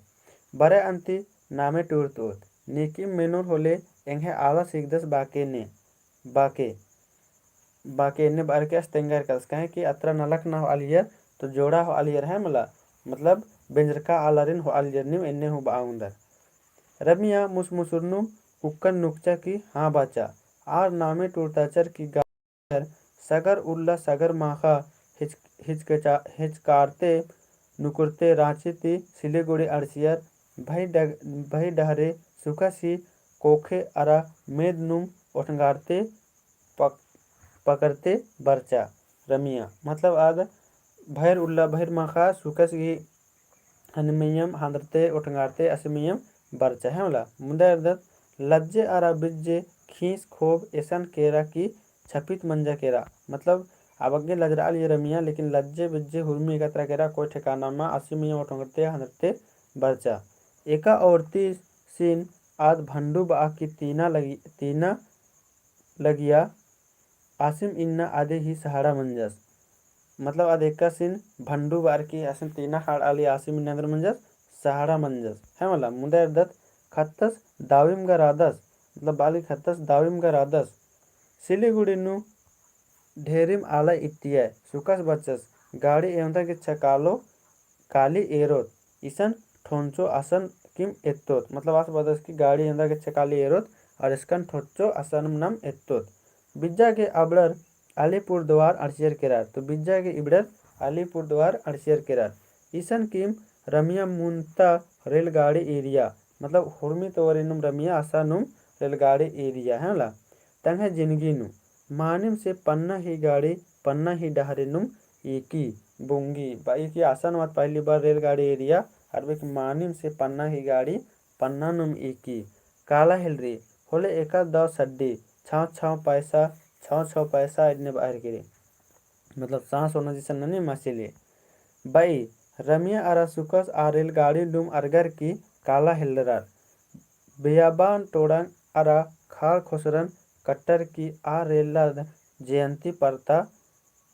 बरे अन्ती नामे टूरतोत। नीकिम मेनोर होले एंग्है आलस हिकदस बाके ने, बाके, बाके एन्ने बअर के अस तेंगा एरकदस, काहे कि अत्रा नलख ना होआलियर, तो जोड़ा होआलियर है मला, मतलब बेंजरका आलारिन होआलियर नीम एन्ने हूँ बआ ओंगदर। रमिया मुसमुसुरनुम कुक्कन नुकचा की हाँ बाचा, आर नामे टूरताचर की गा-, सगर उल्ला सगर माखा हिच-, हिचकचा-, हिचकारते नुकुरते राँची ती सिलीगुड़ी अंड़सियर भई डग-, भई डहरे सुकस ही कोखे अरा मेद नुम ओठंगारते पक-, पकरते बरचा रमिया। मतलब आद भैर उल्ला भैर माखा सुकस गही हने मइयम हांदरते ओठंगारते असे मइयम बरचा है मला। मुन्दा एरदत लज्जे अरा बिज्जे खीस खोब एसन केरा की छपित मंजा केरा। मतलब अबग्गे लजरालियर रमिया, लेकिन लज्जे बिज्जे हुरमी एकतरा केरा कोई ठिकाना मा असे मइयम ओठंगारते हांदरते बरचा। एका औरती सिन आद भंडू बआ की तीना लगी, तीना लगिया आसिम इन्ना अदे ही सहाड़ा मंजस। मतलब आद एकासिन भंडू बअर की आसिम तीना खाड़ आली आसिम इन्ना एन्देर मंजस, सहाड़ा मंजस। है मला, मुन्दा एरदत खत्तस दाविम गा रअदस, मतलब बाली खत्तस दाविम गा रअदस। सिलीगुड़ी नू ढेरिम आला इत्तिया, सुकस बचस, गाड़ी एवंदा गे छकालो काली एरोत, इसन ठोंचो असन किम एत्तोत। मतलब आस बअदस की गाड़ी एवंदा गे छकाली एरोत, और इसकन ठोंचो असन नम एत्तोत। बिज्जा गे अबड़र अलीपुर द्वार अंड़सियर केरार। तो बिज्जा गे इबड़र अलीपुर द्वार अंड़सियर केरार। इसन किम रमिया मुन्ता रेलगाड़ी एरिया, मतलब हुरमी तोवरी नुम रमिया असा नुम रेलगाड़ी एरिया है मला। तंग्है जिनगी नू मानिम से पन्ना ही गाड़ी, पन्ना ही डहरे नुम ईकी, बुंगी, बा ईकी असन मत पहली बार रेलगाड़ी एरिया, अर बेक मानिम से पन्ना ही गाड़ी, पन्ना नुम ईकी, काला हेलरी, होले एका दव सड्डी, छाव छाव पैसा, छाव छाव पैसा इन्ने बअर किरी। मतलब सांस होना जैसा ननी मसीले। बई, रमिया अरा सुकस आ रेलगाड़ी नुम अरगर की काला हेलरार। बेयाबान टोड़ंग अरा खाड़ खोसरन कट्टर की आ रेलद जयंती परता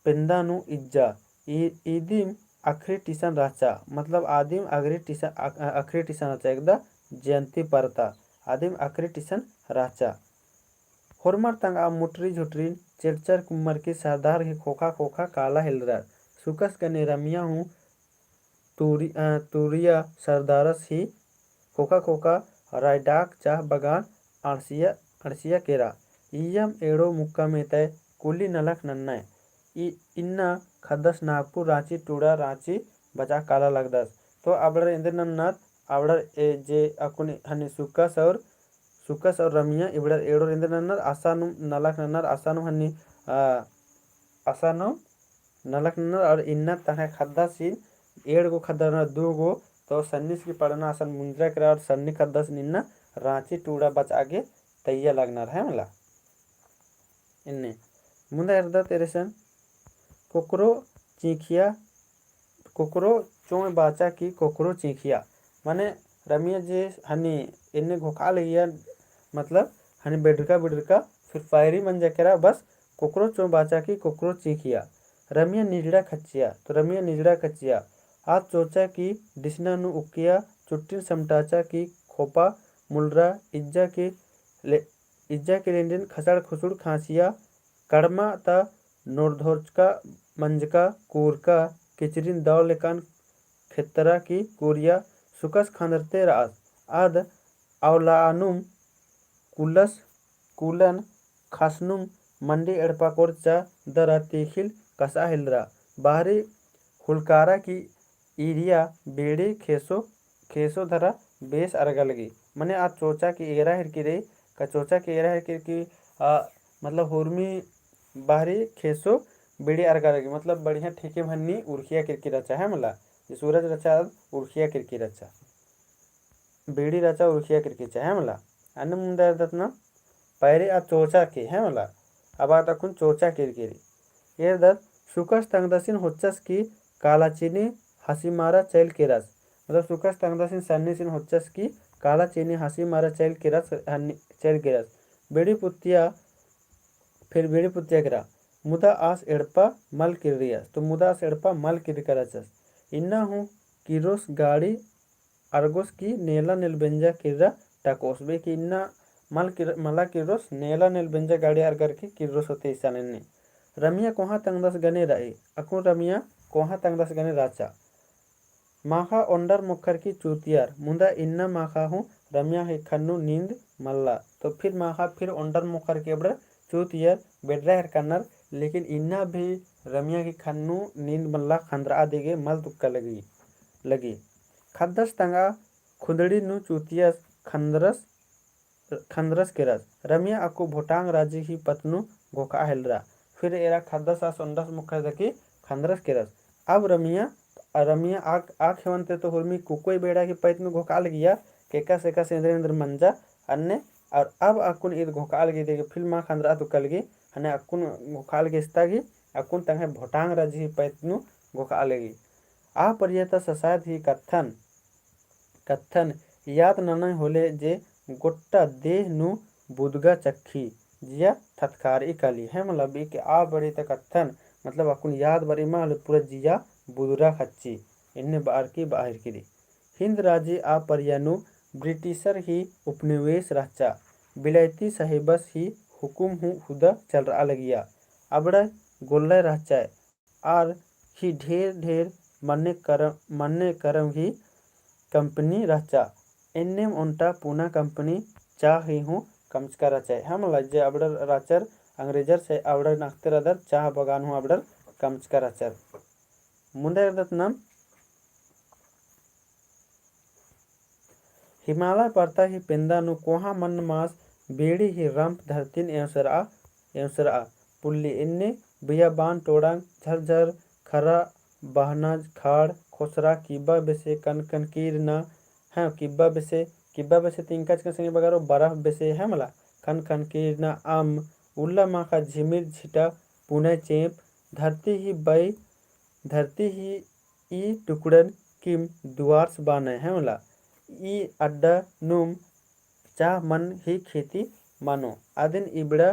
पेंदा नू इज्जा। ई-, ईदिम अखरी टिसन रहचा, मतलब आदिम अखरी टिसन, अख-, अखरी टिसन रहचा, एकदा जयंती परता आदिम अखरी टिसन रहचा। होरमर तंगआ मुटरी झुटरिन चेरचर कुम्मर की सरदार ही खोखा खोखा काला हेलरर। सुकस गने रमिया हूँ तुरी-, अ, तुरिया सरदारस ही खोखा खोखा रायडाक चाह बगान अंड़सिया, अंड़सिया केरा। इय्यम एड़ो मुक्का में तय कुली नलख नन्नय। इ-, इन्ना खद्दस नागपुर राँची टूड़ा राँची बचा काला लगदस। तो अबड़र एन्देर नन्नर, अबड़र ए जे अक्कुन हनी सुकस और, सुकस और रमिया इबड़र एड़ोर एन्देर नन्नर, असानुम नलख नन्नर, असानुम हनी, आ, असानुम नलख नन्नर और इन्ना तंग्है खद्दासिन एंड़ गो खद्दर नन्नर दू गो, तो सन्निस की पड़ना असन मुंजरा केरा और सन्नी खद्दासिन इन्ना राँची टूड़ा बचआ गे तैया लगनर है मला। इन्ने मुन्दा एरदत एरेसन कोकरो चींखिया, कोकरो चोंय बाचा की कोकरो चींखिया। माने रमिया जे हनी इन्ने घोखा लगिया, मतलब हनी बेडरका बेडरका फिर पैरी मंजा केरा बस कोकरो चोंय बाचा की कोकरो चींखिया। रमिया निजड़ा खच्चिया, तो रमिया निजड़ा खच्चिया। आ चोचा की डिसना नू उक्किया, चुट्टिन समटाचा की खोपा मुलरा इज्जा की ले-, इज्जा की लेंडिन खसड़ खुसुड़ खांसिया, कड़मा ता नोरधोरचका मंजका कूरका किचरिन दव लेकान खेतरा की कूरिया सुकस खंदरते रअस। आद अवलानुम कुलस, कुलन खसनुम मंडी एड़पा कोरचा दरा तीखिल कसआ हेलरा। बाहरी हुलकारा की ईरिया बीड़ी खेसो, खेसो धरा बेस अरगा लगी। मने आ चोचा की एरा हेरकी रई, का चोचा की एरा हेरकी रई कि, आ, मतलब हुरमी बाहरी खेसो बीड़ी अरगा लगी, मतलब बढ़िया ठीके भन्नी उरखिया केरकी रहचा है मला, जे सूरज रहचा उरखिया केरकी रहचा। बीड़ी रहचा उरखिया केरकी रहचा है मला। अन्ने मुन्दा एरदत ना पैरी आ चोचा के है मला। अब आ तखुन चोचा केरकी रई। एरदत सुकस तंगदसिन होच्चस की कालाचीनी हसीमारा चैल केरस। मतलब सुकस तंगदसिन सन्नीसिन होच्चस की कालाचीनी हसीमारा चैल केरस, हन्नी, चैल केरस। बीड़ी पुत्तिया, फिर बीड़ी पुत्तिया केरा। मुदा आस एड़पा मल किर्रियस। तो मुदा आस एड़पा मल किर्रका रहचस। इन्ना हूँ किर्रोस गाड़ी अरगोस की नेला नेलबेंजा किर्रा टकोस। बे कि इन्ना मल किर-, मला किर्रोस नेला नेलबेंजा गाड़ी अरगर की किर्रोस होते इसन एन्ने। रमिया कोहाँ तंगदस गने रई, अक्कुन रमिया कोहाँ तंगदस गने रहचा। माखा ओन्डर मोखर की चूतियर, मुदा इन्ना माखा हूँ रमिया ही खन्नु नींद मल्ला। तो फिर माखा फिर ओन्डर मोखर की एबड़र चूतियर बेडरा हेरकनर, लेकिन इन्ना भी रमिया की खन्नु नींद मल्ला, खंदरआ दिगे मल तुक्का लगी, लगी। खद्दस तंगआ खुंदड़ी नू चूतियस खंदरस, खंदरस केरस। रमिया अक्कु भोटांग राजी ही पत्त नू घोखा हेलरा। फिर एरा खद्दस आस ओन्डस मोखर दकी खंदरस केरस। अब रमिया, रमिया आख, आख हेवन्ते तो हुरमी कुकोई बेड़ा की पैत नू घोखा लगिया, केकस एकासे एन्देर एन्देर मंजा अन्ने, और अब अक्कुन ईद घोखा लगी देखे फिल्मा खंदरआ तुक्का लगी, हने अक्कुन घोखा लगी इस्ता गी, अक्कुन तंग्है भोटांग राजी ही पैत नू घोखा लगी। आ परिया ता ससायद ही कत्थन, कत्थन याद ननय होले जे गोट्टा देह नू बुदगा चक्खी जिया थतखारई काली है, मतलब इके आ बरी ता कत्थन, मतलब अक्कुन याद बरी मा होले पूरा जिया बुदरा खच्ची, एन्ने बअर की बअर की रई। हिन्द राजी आ परिया नू ब्रिटिशर ही उपनिवेश रहचा, बिलायती साहेबस ही हुकुम हूँ हुदा चलरआ लगिया, अबड़ा गोल्लय रहचा, आर ही ढेर ढेर मन्ने करम, मन्ने करम ही कंपनी रहचा। एन्नेम ओन्टा पूना कंपनी चा ही हूँ कमचका रहचा। है मला जे अबड़र राचर अंग्रेजर से अबड़र नखते रअदर चा बगान हूँ अबड़र कमचका रहचर। मुन्दा एरदत नाम हिमालय परता ही पेंदा नू कोहाँ मन्न मास बेड़ी ही रम्प धरतिन एवसरआ, एवसरआ पुल्ली एन्ने बियाबान टोड़ांग झरझर खरा बहनाज खाड़ खोसरा किब्बा बेसे कनकनकीरना, हैं, किब्बा बेसे, किब्बा बेसे तिंका चिकन संगे बगारो बरफ बेसे है मला, कनकनकीरना अम्म उल्ला माखा झिमिर झिटा पुनय चेंप धरती ही बई, धरती ही ई टुकड़न किम दुआर्स बानय है मला। ई अड्डा नुम चाह मन ही खेती मानो। आदिन इबड़ा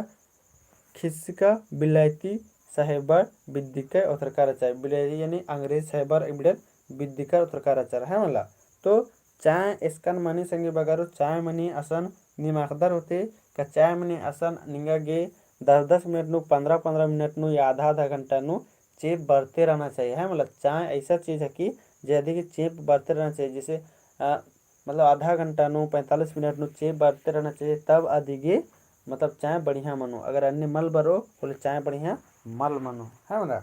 खिस्सका बिलायती साहेबर बिद्दिकर ओथरका रहचा, बिलेरी यानी अंग्रेज साहेबर इबड़र बिद्दिकर ओथरका रहचा, है मला। तो चाय एसकन मनी संगी बगरो, चाय मनी असन निमाखदर होते, का चाय मनी असन निंगा गे दस दस मिनट नू, पन्द्रह पन्द्रह मिनट नू या आधा आधा घंटा नू चेंप बरते रहना चाहिए, है मला। चाय ऐसा चीज है कि जे अदी गे चेंप बरते रहना चाहिए, जैसे, अ, मतलब आधा घंटा नू, पैंतालीस मिनट नू चेंप बरते रहना चाहिए, तब अदी गे मतलब चाय बढ़िया मनो। अगर अन्ने मल बरो, होले चाय बढ़िया मल मनो, है मला।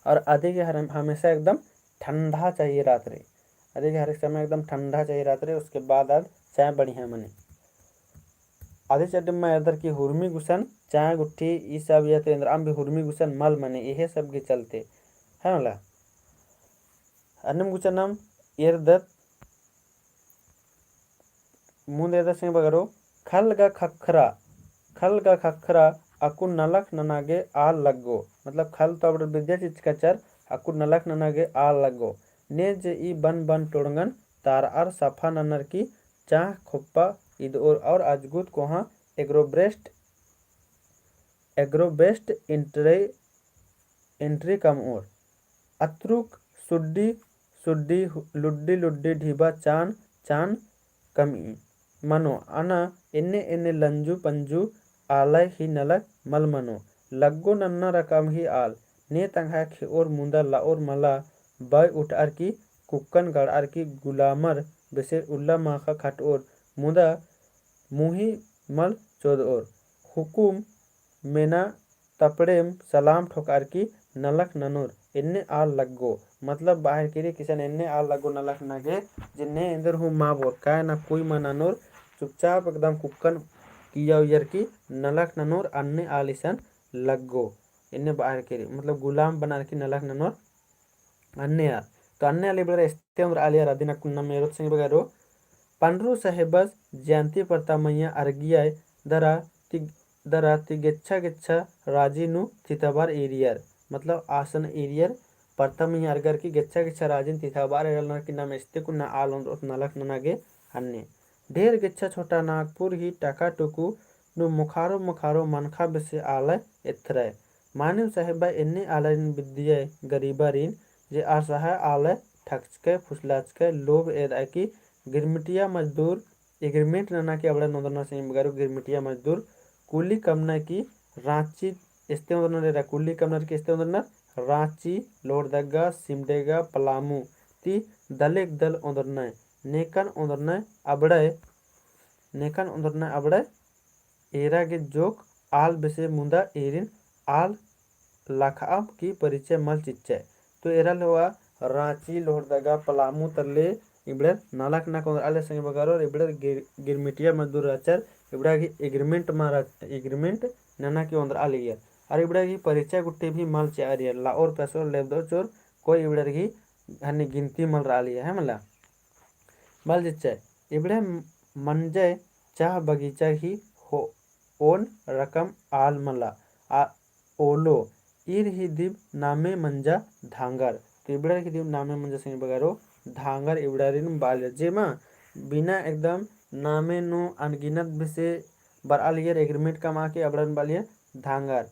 और अदी गे हर, हमेशा एकदम ठंडा चाहिए रहत रहे। अदी गे हर एक समय एकदम ठंडा चाहिए रहत रहे, उसके बाद आद चाय बढ़िया मने। अदी चड्डी मा एरदर कि हुरमी गुसन चाय गुट्ठी ई सब या तो एन्दरम भी हुरमी गुसन मल मने, इहे सब के चलते, है मला। अन्नेम गुसन नाम एरदत मुन्द एरदत संगी बगरो, खल गा खखरा, खल गा खखरा अक्कु नलख नना गे आल लग्गो। मतलब खल तो अबड़र बिद्दिया चिचका रहचर, अक्कु नलख नना गे आल लग्गो। ने जे ई बन बन टोड़ंगन तारअर सफा ननर की चाह खोप्पा इदओर और अजगुत कोहाँ एग्रोब्रेस्ट, एग्रोब्रेस्ट इंट्री, इंट्री कमओर। अत्रुक सुड्डी सुड्डी हु-, लुड्डी लुड्डी ढिबा चान चान कमई मनो। अना एन्ने एन्ने लंजू पंजू आलय ही नलख मल मनो। लग्गो नन्ना रकम ही आल। ने तंग्है खेओर मुदा लओर मला, बय उठअर की कुक्कन गड़अर की गुलामर बेसे उल्ला माखा खटओर मुदा मुही मल चोदओर। हुकुम मेना तपड़ेम सलाम ठोकअर की नलख ननोर एन्ने आल लग्गो। मतलब बाहर किरी किसन एन्ने आल लग्गो नलख नना गे, जे ने एन्देर हूँ मा बोर, काय ना कोई मा ननोर, चुपचाप एकदम कुक्कन किया उयर की नलख ननोर अन्ने आल इसन लग्गो। एन्ने बाहर किरी, मतलब गुलाम बनार की नलख ननोर अन्ने आल। तो अन्ने आल इबड़र एस्ते ओन्द्रआ लियर अदिन अक्कुन नाम एरोत संगी बगरो। पंडरू साहेबस जयंती परता मइय्याँ अरगियाय दरा ती, दरा ती गेच्छा गेच्छा राजी नू तिथाबार ईरियर। मतलब आसन ईरियर परता मइय्याँ अरगर की गेच्छा गेच्छा राजी नू तिथाबार ईरलनर की नाम एस्ते कुन्ना आल ओन्द्रओत नलख नना गे अन्ने। ढेर गेच्छा छोटा नागपुर ही टका टुकु नू मोखारो मोखारो मनखा बेसे आलय एथरय। मानिम साहेबा एन्ने आलारिन बिद्दियय गरीबारिन जे असहाय आलय ठकचकय फुसलाचकय लोभ एदअय की गिरमिटिया मजदूर एग्रीमेंट नना की अबड़ा ओन्द्रनर संगी बगरो गिरमिटिया मजदूर कूली कमनर की राँची एस्ते ओन्द्रनर एरा कूली कमनर की एस्ते ओन्द्रनर राँची, लोहरदगा, सिमडेगा, पलामू ती दलेक दल ओन्द्रनर नेकन ओन्द्रनर अबड़य, नेकन ओन्द्रनर अबड़य एरा गे जोक आल बेसे मुदा ईरिन आल लखअम की परिचय मल चिच्चय। तो एरा ले होआ राँची, लोहरदगा, पलामू तरले इबड़र नलख नना गे ओन्द्रआ लियर संगी बगरो और इबड़र गिर-, गिरमिटिया मजदूर रहचर, इबड़ा गही एग्रीमेंट मा रह-, एग्रीमेंट नना गे ओन्द्रआ लियर। और इबड़ा गही परिचय गुट्ठी भी मल चिआ लियर, लओर पेसओर लेबदओ चोर कोई इबड़र गही हन्नी गिनती मल रआ लियर, है मला। मल चिच्चय, इबड़े मंजय चाह बगीचा ही हो, ओन रकम आल मला, आ ओलो, ईर ही दिम नामे मंजा धांगर। तो इबड़र ही दिम नामे मंजा संगी बगरो धांगर इबड़ारिन बआ लियर। जेमा बिना एकदम नामे नू अनगिनत बेसे बरआ लियर एग्रीमेंट कमआ की अबड़न बआ लियर धांगर।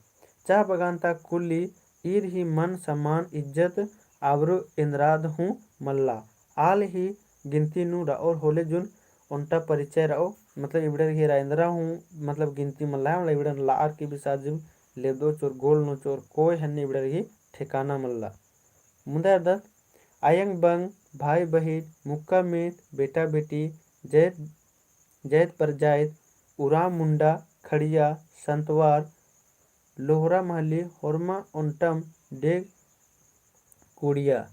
चाह बगान ता कुली ईर ही मन सम्मान इज्जत आबरू एन्द्राद हूँ मल्ला। आल ही गिनती नू रओर होले जुन ओन्टा परिचय रओ, मतलब इबड़र ही एरा एन्द्रा हूँ, मतलब गिनती मल्ला है, मतलब इबड़न लआर की भी साजिम लेबदो चोर गोल नू चोर कोय हन्नी इबड़र ही ठिकाना मल्ला। मुदा दत अयंग बंग, भाई बहिन, मुक्का मीत, बेटा बेटी, जैत, जैत परजाइत, उराँव मुंडा, खड़िया, संतवार, लोहरा महली, होरमा ओन्टम डेग कुड़िया,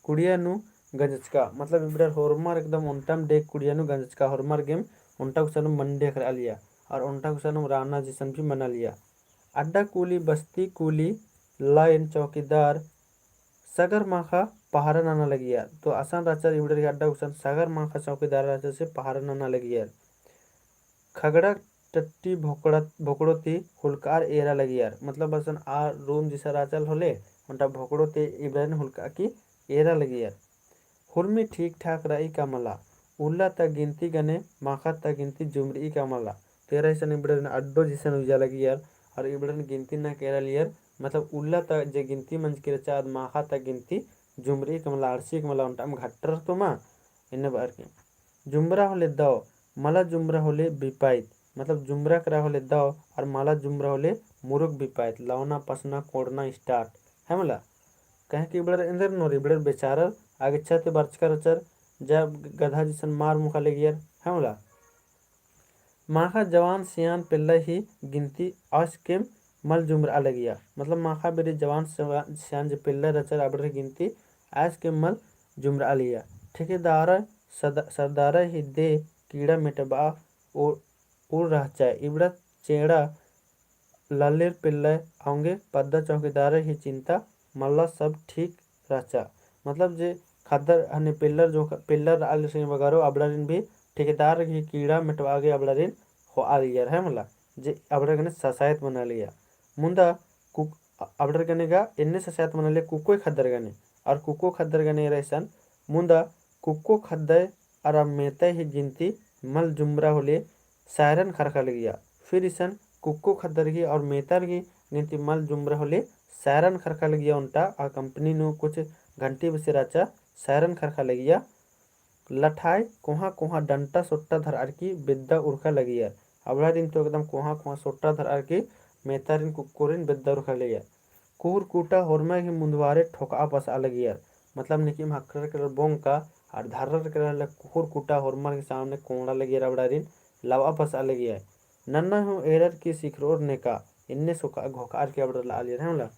कुड़िया नू गंजचका, मतलब इबड़र होरमर एकदम ओन्टम डेग कुड़िया नू गंजचका, होरमर गेम ओन्टा गुसन नू मंडी अखरआ लिया, और ओन्टा गुसन नू राना जैसन भी मना लिया। अड्डा कुली, बस्ती कुली, लाइन चौकीदार, सगर माखा पहरा नना लगियर। तो असन रहचर इबड़र ही अड्डा गुसन सगर माखा चौकीदार रहचर से पहरा नना लगियर। खगड़ा टट्टी भोकड़ा, भोकड़ो ती हुलकार एरा लगियर। मतलब असन आ रूम जैसा रहचर होले, ओन्टा भोकड़ो ती इबड़न हुलका की एरा लगियर। हुरमी ठीक ठाक रई का मला, उल्ला ता गिनती गने माखा ता गिनती जुमरई का मला। तो एरा इसन इबड़न अड्डो जैसन उइया लगियर, और इबड़न गिनती नना गे एरा लियर, मतलब उल्ला ता जे गिनती मंजकी रहचा, आद माखा ता गिनती जुमरी के मला, आड़सी के मला, ओन्टा मा घट्टर तो मा, एन्ने बअर की। जुमरा होले दव, मला जुमरा होले बिपाइत, मतलब जुमरा केरा होले दव, और मला जुमरा होले मुरुख बिपाइत, लवना, पसना, कोड़ना start, है मला। कहे कि इबड़र एन्देर नोर, इबड़र बेचारर आगे छते बरचका रहचर, जा गधा जैसन मार मुखा लगियर, है मला। माखा जवान सियान पेल्ला ही गिनती आस केम मल जुमरआ लगिया। मतलब माखा बेरी जवान सवा-, सियान जे पेल्ला रहचर अबड़र ही गिनती आस केम मल जुमरआ लगिया। ठेकेदार सद-, सरदार ही दे कीड़ा मेटबआ ओ-, उर रहचा। इबड़ा चेड़ा लल्लेर पेल्ला औंगे पद्दा चौकीदार ही चिंता मल्ला सब ठीक रहचा। मतलब जे खद्दर हने पेल्लर जो ख-, पेल्लर आल से बगरो अबड़ारिन भी ठेकेदार ही कीड़ा मेटबआ गे अबड़ारिन होआ लियर है मला, जे अबड़र गने ससायत मना लिया। मुन्दा कुक-, अबड़र गने गा एन्ने ससायत मना लिया कुक्को खद्दर गने, और कुक्को खद्दर गने रहसन मुन्दा कुक्को खद्दर अरा मेतय ही गिनती मल जुमरा होले siren खरखा लगिया। फिर इसन कुक्को खद्दर गही और मेतर गही गिनती मल जुमरा होले siren खरखा लगिया। ओन्टा आ company नू कुछ घंटी बेसे रहचा siren खरखा लगिया। लठाय कोहाँ कोहाँ डंटा सोट्टा धरअर की बेद्दा उरखा लगियर। अबड़ारिन तो एकदम कोहाँ कोहाँ सोट्टा धरअर की मेतारिन कुक्कोरिन बेद्दा उरखा लगियर। कुहुर कुटा होरमा गही मुन्दवारे ठोकआ पसआ लगियर। मतलब निकिम हखरर केरर बोंग का, और धर्रर केरर ला कुहुर कुटा होरमर गही सामने कोंड़ा लगियर अबड़ारिन लवआ पसआ लगियर। नन्ना हूँ एरर की सिखरोर नेका, एन्ने सोका घोकअर की अबड़र ला आलियर है मला।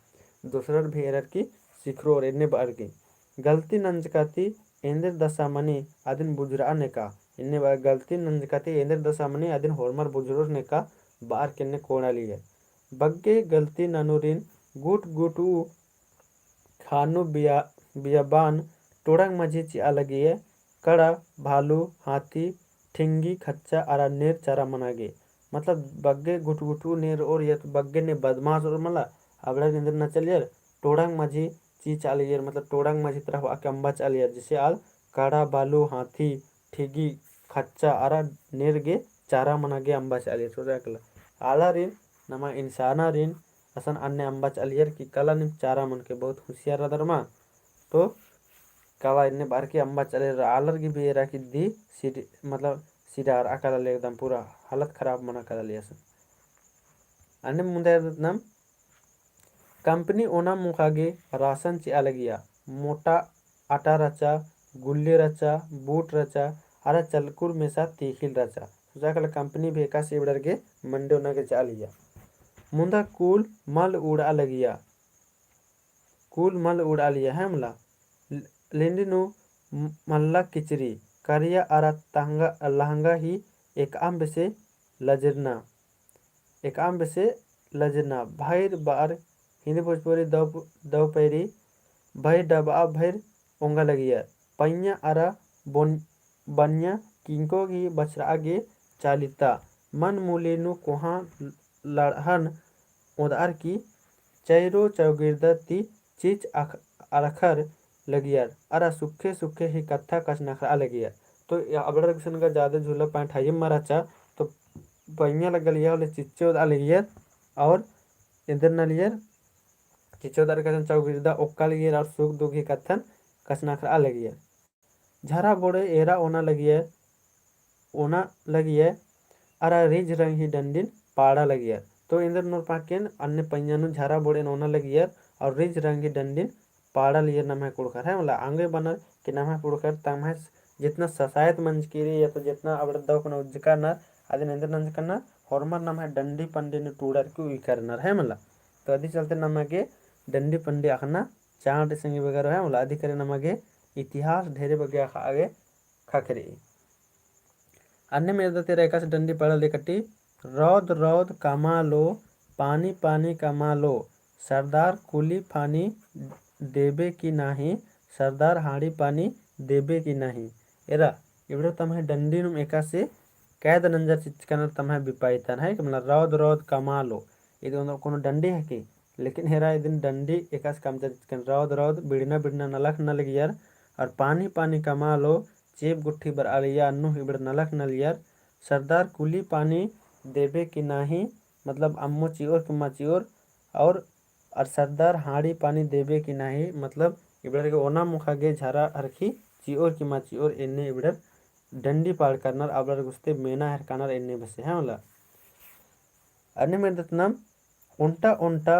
दोसरर भी एरर की सिखरोर एन्ने बअर की। गलती नंजका ती एन्देर दसा मनी अदिन बुझुरआ नेका, एन्ने बअर गलती नंजका ती एन्देर दसा मनी अदिन होरमर बुझुरोर नेका बअर की एन्ने कोंड़ा लियर। बग्गे गलती ननुरिन गुट गुटू खानु बिया-, बियाबान टोड़ांग मझी चिआ लगिये, कड़ा, भालू, हाथी, ठिंगी, खच्चा अरा नेर चारा मना गे। मतलब बग्गे गुटगुटू नेर और या तो बग्गे ने बदमाश और मला, अबड़ा एन्देर नना चालियर, टोड़ांग मझी चिआ लगियर, मतलब टोड़ांग मझी तरफ आके अम्बा चिआ लगियर, जैसे आल कड़ा, भालू, हाथी, ठिगी, खच्चा अरा नेर गे चारा मना गे अम्बा चिआ लगियर। सोचा कला आलारिन, नमा इंसानारिन असन अन्ने अम्बा चिआ लगियर कि कला नीम चारा मन के बहुत होशियार रअदर मा। तो कला एन्ने बअर की अम्बा चिआ लगियर, आलर गे भी एरा की दी सिर-, मतलब सिरारआ कला लगियर एकदम पूरा हालत खराब मना कला लगियर असन। अन्ने मुन्दा एरदत नाम company ओना मुखा गे राशन चिआ लगिया, मोटा आटा रहचा, गुल्ले रहचा, बूट रहचा, अरा चलकुर मेसा तिखिल रहचा। सोचा कला company भी एकासे इबड़र गे मंडी ओना गे चिआ लगिया। मुन्दा कुल मल उड़आ लगिया, कुल मल उड़आ लगिया है मला। ल-, लेंडी नू म-, मल्ला किचरी, करिया अरा तहंगा, लहंगा ही एकअम बेसे लजरना। एकअम बेसे लजरना, भइर बअर हिन्दी भोजपुरी दव, दव पैरी, भइर डबआ भइर ओंगा लगियर। पइयाँ अरा बोन-, बनिया किंको गही बछरआ गे चालिता। मन मुली नू कोहाँ लड़हन ओदअर की चैरो चौगिर्दा ती चिच अख-, अरखर लगियर, अरा सुखे सुखे ही कत्था कछनखरआ लगियर। तो या अबड़र गुसन का जादे झूला पैंट हइये मा रहचा, तो पइयाँ लग्गा लगिया होले चिच्चे ओदआ लगियर, और एन्देर नना लगियर, चिच्चे ओदअर कछन चौगिर्दा ओक्का लगियर, और सुख दुख ही कत्थन कछनखरआ लगियर। झरा बोड़े एरा ओना लगियर, ओना लगियर, अरा रिझ रंग ही डंडिन पाड़ा लगियर। तो एन्देर नोर पाकेन अन्ने पइयाँ नू झरा बोड़ेन ओना लगियर, और रिझ रंग ही डंडिन पाड़ा लगियर नम्है कुँड़ुख़र है, मला आंगे बअनर कि नम्है कुँड़ुख़र तम्है जितना ससायत मंजकी रई या तो जितना अबड़र दव कुना उज्जका रअनर, अदिन एन्देर नंजका रअनर, होरमर नम्है डंडी पंडी नू टूड़र की उइका रअनर है मला। तो अदी चलते नमा गे डंडी पंडी अख़ना चाड़ संगी वगैरह है, मला अदी करे नमा गे इतिहास ढेरे बग्गे अख़आ गे ख़क्खरई। अन्नेम एरदत एरा एकासे डंडी पाड़ा ले कट्टी, रौद रौद कमा लो, पानी पानी कमा लो, सरदार कुली पानी देबे की नाहीं, सरदार हाड़ी पानी देबे की नाहीं। एरा, इबड़ा तम्है डंडी नुम एकासे कैद नंजर चिचका रअनर तम्है बिपाइतन है, कि मतलब रौद रौद कमा लो। इदी ओन्द कोनो डंडी है कि लेकिन एरा इदिन डंडी एकासे कमचर चिचका रअनर, रौद रौद बिड़ना बिड़ना नलख नना लगियर, और पानी पानी कमा लो, चेंप गुट्ठी बरआ लगिया अन्नु इबड़ा नलख नना लगियर, सरदार कुली पानी देबे की नाहीं, मतलब अम्मो चिओर कि मा चिओर, और अर सरदार हाड़ी पानी देबे की नाही, मतलब इबड़र गे ओना मुखा गे झरा अरखी चिओर की मा चिओर एन्ने इबड़र डंडी पाड़ करनर, अबड़र गुस्ते मेना हेरकानर एन्ने बसे है मला। अन्ने मेरदत नम ओन्टा ओन्टा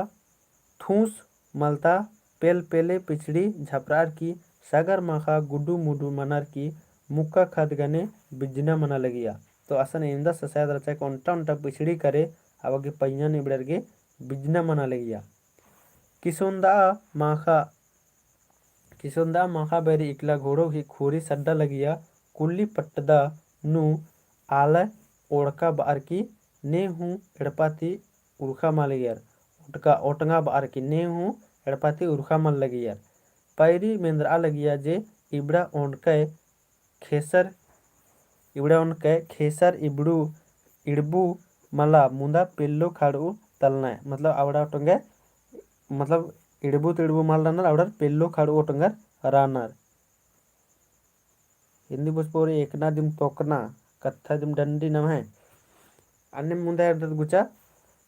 थूस मलता पेल पेले पिछड़ी झपरार की सगर माखा गुडू मुडू मनर की मुक्का खद गने बिजना मना लगिया। तो असन एन्दा ससायत रहचा कि ओन्टा ओन्टा पिछड़ी करे अबगे पइयन इबड़र गे बिजना मना लगिया। किसोन्दा माखा किसोन्दा माखा बैरी इकला घोड़ो ही खोरी सड्डा लगिया। कुल्ली पट्टदा नू आलय ओड़का बार की ने हूँ एड़पा ती उरखा मल लगियर। ओटका, ओटंगा बार की ने हूँ एड़पा ती उरखा मल लगियर। पैरी मेंदरा लगिया जे इबड़ा ओंडकय खेसर, इबड़ा ओंडकय खेसर इबड़ू, इड़बू मला मुदा पेल्लो खाड़ू तलनय। मतलब अबड़ा ओटंगय, मतलब इड़बू तिड़बू मल रनर, अबड़र पेल्लो खाड़ू ओटंगर रनर। हिन्दी भोजपुरी एकना दिम तोकना, कत्था दिम डंडी नम्है। अन्ने मुन्दा एरदत गुचा,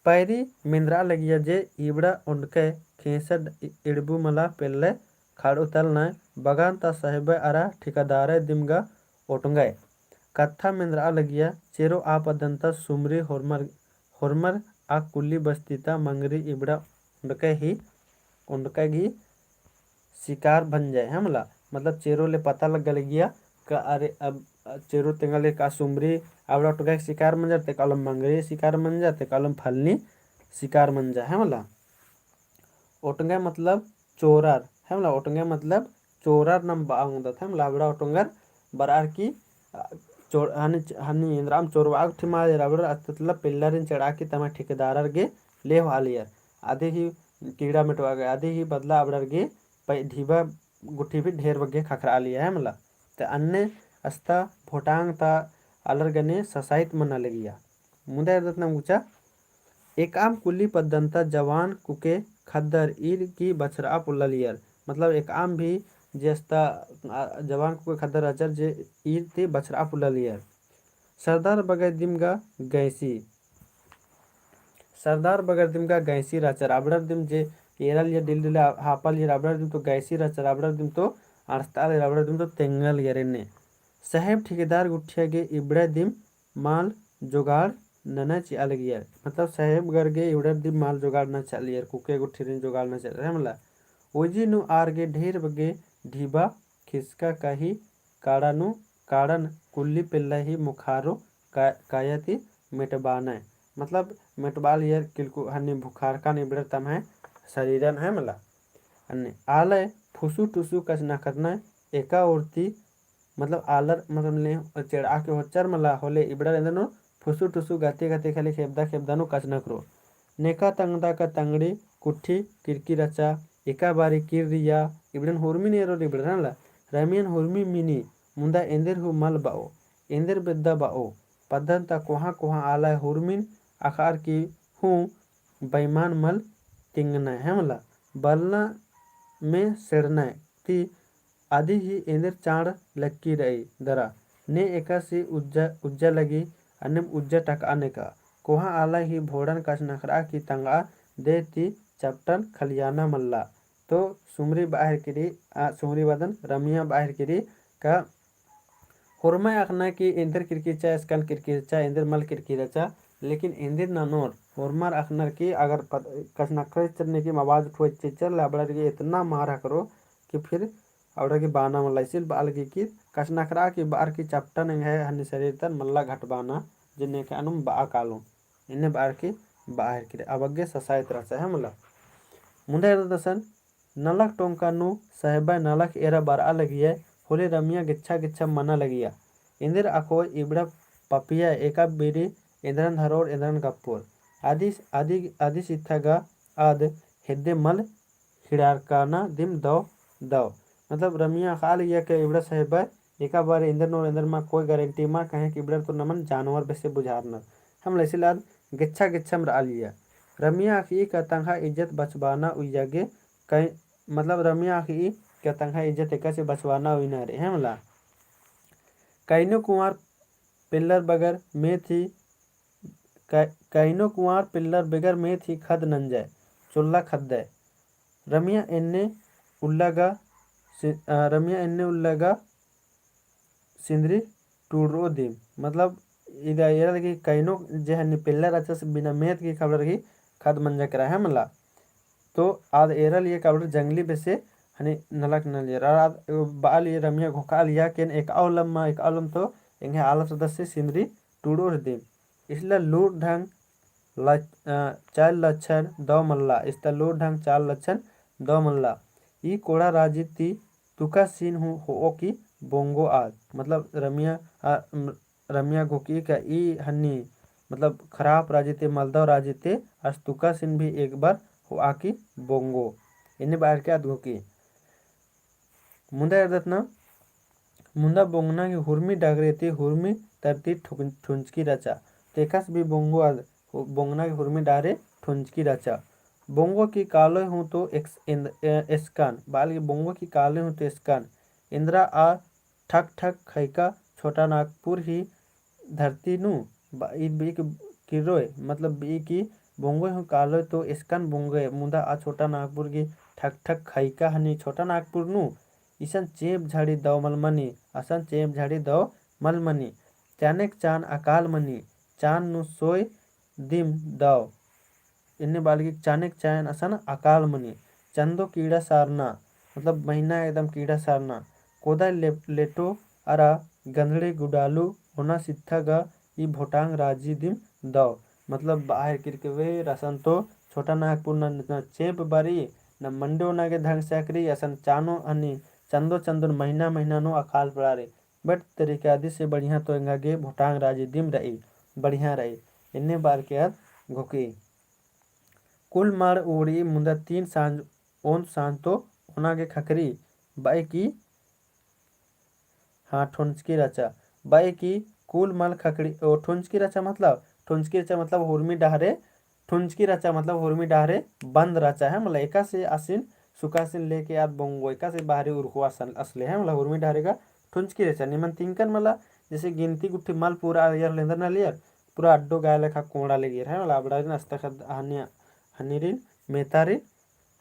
पैरी मेंदरा लगिया जे इबड़ा ओंडकय खेसर इड़बू मला पेल्ले खाड़ू तलनय। बगान ता साहेबय अरा ठिकादारय दिम गा ओटंगय। कत्था मेंदरा लगिया, चेरो आ पद्दन ता सुमरी होरमर होरमर आ कुल्ली बस्ती ता मंगरी इबड़ा ओंडकय ही, ओंडकय ही शिकार बन जाए, है मला। मतलब चेरो ले पता लग्गा लगिया का अरे अब चेरो तेंगा ले का सुमरी अबड़ा ओटंगय शिकार मंजर ते कालम मंगरी शिकार मंजर ते कालम फलनी शिकार मंजर, है मला। ओटंगय मतलब चोरर, है मला। ओटंगय मतलब चोरर नम बआ ओंगदत, है मला। अबड़ा ओटंगर बरअर की, अ, चोर-, हनी, हनी एन्दराम चोरवा गुट्ठी मल रअर, अबड़ा अत्ततला पेल्लरिन चढ़ा की तम्है ठेकेदारर गे लेव आलियर। अदी ही कीड़ा मेटवा गे, अदी ही बदला अबड़र गे पै-, ढिबा गुट्ठी भी ढेर बग्गे खखरआ लिया, है मला। ते अन्ने अस्ता भोटांग ता आलर गने ससाइत मना लगिया। मुदा एरदत नम गुचा, एकअम कुल्ली पद्दन ता जवान कुके खद्दर ईर की बछरआ पोल्लालियर। मतलब एकअम भी जे अस्ता, आ, जवान कुके खद्दर रहचर जे ईर ती बछरआ पोल्लालियर। सरदार बगर दिम गा गैंसी। सरदार बगर दिम गा गैंसी रहचर। अबड़र दिम जे एरालियर डिल डिल हापालियर अबड़र दिम तो गैंसी रहचर। अबड़र दिम तो अड़सतालियर, अबड़र दिम तो तेंगालियर एन्ने। साहेब ठेकेदार गुट्ठिया गे इबड़ा दिम मल जोगाड़ नना चिआ लगियर। मतलब साहेब गर गे इबड़र दिम मल जोगाड़ नना चिआलियर, कुके गुट्ठिरिन जोगाड़ नना चिआलियर, है मला। ओजी नू आर गे ढेर बग्गे ढिबा खिसका कही काड़ा नू काड़न कुल्ली पेल्ला ही मुखारो का-, काया ती मेटबानय। मतलब मेटबालियर किलकु हन्नी भुखारकन इबड़र तम्है शरीरन, है मला। अन्ने आलय फुसु टुसु कछनखरनय एका ओर ती, मतलब आलर मतलब ने चेड़आ के होचर मला होले इबड़र एन्देर नू फुसु टुसु गते गते खाली खेबदा खेबदा नू कछनखरो। नेका तंगदा का तंगड़ी कुट्ठी किरकी रहचा, एका बारी किर्रिया, इबड़न हुरमी नेरो इबड़न ला, रमियन हुरमी मिनी, मुदा एन्देर हूँ मल बओ, एन्देर बेद्दा बओ, पद्दन ता कोहाँ कोहाँ आलय हुरमिन अखार की हूँ बैमान मल तिंगनय, है मला, बलना में सेड़नय ती अदी ही एन्देर चाड़ लक्की रई दरा। ने एकासे उज्जा, उज्जा लगी, अन्नेम उज्जा टकआ नेका। कोहाँ आलय ही भोड़न कछनखरआ की तंगआ दे ती चपटन खलियाना मल्ला। तो सुमरी बाहिर किरी, आ, सुमरी बअदन रमिया बाहिर किरी का होरमर अख़ना कि एन्देर किरकिरचा, एसकन किरकिरचा, एन्देर मल किरकिरचा, लेकिन एन्देर ननोर होरमर अख़नर कि अगर पत-, कछनखरचर नेकिम आवाज उठोय चिच्चर ले अबड़र गे एतना मार हकरो कि फिर अबड़र गे बाना मल्ला। इसिल बआ लगी कि कछनखरआ की बअर की चपटन एंग्है हन्नी शरीर तन मल्ला घटबाना, जे नेकअनुम बआ कालोम। एन्ने बअर की बाहिर किरी अबग्गे ससाइत रहचा है मला। मुन्दा एरदत असन नलख टोंका नू साहेबय नलख एरा बरआ लगिया, होले रमिया गेच्छा गेच्छा मना लगिया। एन्देर अख़ोय इबड़ा पपिया एका बीरी एन्दरन धरोर एन्दरन गप्पोर। आदिस, आदि, आदिस इत्था गा आद हेद्दे मल हिड़ारकाना दिम दव, दव। मतलब रमिया अख़आ लगिया के इबड़ा साहेबय एका बारी एन्देर नोर एन्देर मा कोई गारंटी मा कहे कि इबड़र तो नमन जानवर बेसे बुझारनर। है मला इसिल आद गेच्छा गेच्छा मल रआ लिया। रमिया अख़ई का तंग्है इज्जत बचबाना उइया गे कै-, मतलब रमिया अख़ई का तंग्है इज्जत एकासे बचबाना उइना रे, है मला। कैनो कुंवार पेल्लर बगर मेथी, कै-, कैनो कुंवार पेल्लर बगर मेथी खद नंजय, चोल्ला खद्दय। रमिया एन्ने उल्ला गा सि-, अ, रमिया एन्ने उल्ला गा सिंदरी टूड़रओ दिम। मतलब, इदा एरा लगी कैनो जे हन्नी पेल्ला रहचस बिना मेत की खबड़र की खद मंजा केरा है मला। तो आद एरा लिए खबड़र जंगली बेसे हन्नी नलख नलियर। और आद बआ लिए रमिया घोखा लिया केन एक औलम मा, एक औलम तो एंगे आलस दसे सिंदरी टूड़रओ दिम। इसला लूर ढंग ल-, अ, चाल लक्षण दव मल्ला, इसला लूर ढंग चाल लक्षण दव मल्ला। ई कोड़ा राजी ती तुकासिन हूँ होओ की बोंगो आद। मतलब रमिया, अ, म-, रमिया घोखी का ई हन्नी, मतलब खराब राजी ती, मलदव राजी ती, आस तुकासिन भी एक बार होआ की बोंगो। एन्ने बअर के आद घोखी। मुन्दा एरदत ना, मुन्दा बोंगना की हुरमी डहरे ती हुरमी तरती ठुन-, ठुंचकी रहचा। तेकस भी बोंगो आद, हु-, बोंगना की हुरमी डहरे ठुंचकी रहचा। बोंगो की कालोय हूँ तो एक्स-, एन्द-, ए-, एसकन, बाल की बोंगो की कालोय हूँ तो एसकन। एन्दरा आ ठक ठक खैका छोटा नागपुर ही धरती नू, बा-, ई बीक किर्रोय, मतलब बीक बोंगोय हूँ कालोय तो एसकन बोंगोय, मुदा आ छोटा नागपुर की ठक ठक खैका हनी छोटा नागपुर नू, इसन चेंप झाड़ी दव मल मनी, असन चेंप झाड़ी दव मल मनी, चानेक चान अकाल मनी, चान नू सोय दिम दव। एन्ने बालगी चानेक चान असन अकाल मनी। चंदो कीड़ा सारना, मतलब महीना एकदम कीड़ा सारना। कोदा ले-, लेटो अरा गंधड़ी गुडालू ओना सित्था गा ई भोटांग राजी दिम दव। मतलब बाहर किरके वे रसन तो छोटा नागपुर न, न चेंप बारी, न मंडे ओना गे धंग सकरी, असन चानो हनी चंदो चंदो महीना महीना नो अकाल पड़ारी। But तरीका दिसे बढ़िया तो एंगा गे भोटांग राजी दिम रई, बढ़िया रई। एन्ने बार के आद घोकी। कुल माड़ उड़ी मुन्दा तीन सांझ ओन सांझ तो ओना गे खखरी, बाई की, हाँ, ठोंचकी रहचा। बाई की कुल मल खखरी, ओ, ठोंचकी रहचा मतलब, ठोंचकी रहचा मतलब हुरमी डहरे, ठोंचकी रहचा मतलब हुरमी डहरे बंद रहचा है, मतलब एकासे आसिन सुकासिन लेके आद बोंगो, एकासे बाहरी उरखो असन, असले है, मतलब हुरमी डहरे गा ठोंचकी रहचा। निमन तिंकन मला, जैसे गिनती गुट्ठी मल पूरा आलियर लेंदर ना लियर, पूरा अड्डो गाय लेखा कोड़ा लेगियर है, मतलब अबड़ारिन अस्तखद हनिया, हनीरिन मेतारिन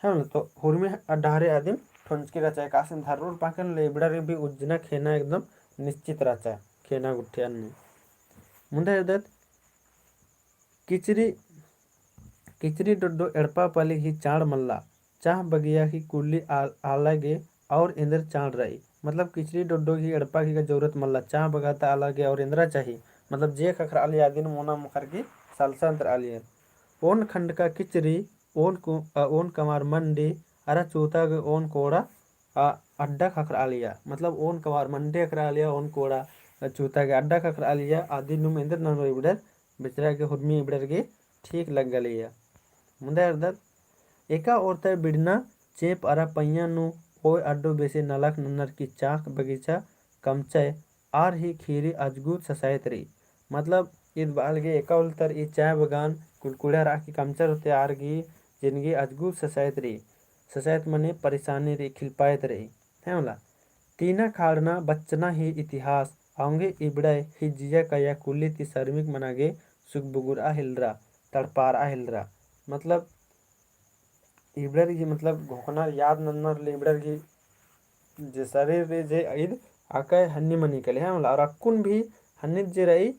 है ना, तो हुरमी डहरे आदिम ठोंचकी रहचा, एकासिन धर्रोर पाकन ले इबड़ारिन भी उज्जना खेना एकदम निश्चित रहचा, खेना गुट्ठी अन्ने। मुन्दा एरदत किचरी, किचरी डोड्डो एड़पा पली ही चाड़ मल्ला, चाह बगिया ही कुल्ली आल-, आला गे और एन्देर चाड़ रई। मतलब किचरी डोड्डो ही एड़पा ही का जरूरत मल्ला, चाह बगाता आला गे और एन्दरा चाही। मतलब जे खखरा आली आदिन मोना मुखर की सलसा एन्दर आली है। ओन खंडका किचरी, ओन कु-, अ, ओन कमार मंडी, अरा चूता गे ओन कोड़ा, अ, अड्डा खखरा आलिया। मतलब ओन कमार मंडी खखरा आलिया, ओन कोड़ा, अ, चूता गे अड्डा खखरा आलिया, आदि नुम एन्देर ननोर इबड़र, बेचरा गे हुरमी इबड़र गे ठीक लग्गा लिया। मुन्दा एरदत, एका ओरता बिड़ना चेंप अरा पइयाँ नू ओय अड्डो बेसे नलख नन्नर की चाँख बगीचा कमचय आर ही खीरी अजगुत ससायत रई। मतलब, ईद बाल गे एका उल्तर ई चाय बगान कुलकुड़ा रआ की कमचर होते आर गही जिनगी अजगुत ससायत रई, ससायत मने परेशानी रई, खिलपायत रई। है मला, तीना खाड़ना बच्चना ही इतिहास, औंगे इबड़ाय ही जिया कया कुल्ली ती सर्मिक मना गे सुगबुगुरआ हेलरा, तड़पारआ हेलरा। मतलब, इबड़र गही, मतलब, घोखनर याद नन्नर ले इबड़र गही जे शरीर रई जे ईद आकय हन्नी मनी कले, है मला, और अक्कुन भी हन्नी जे रई,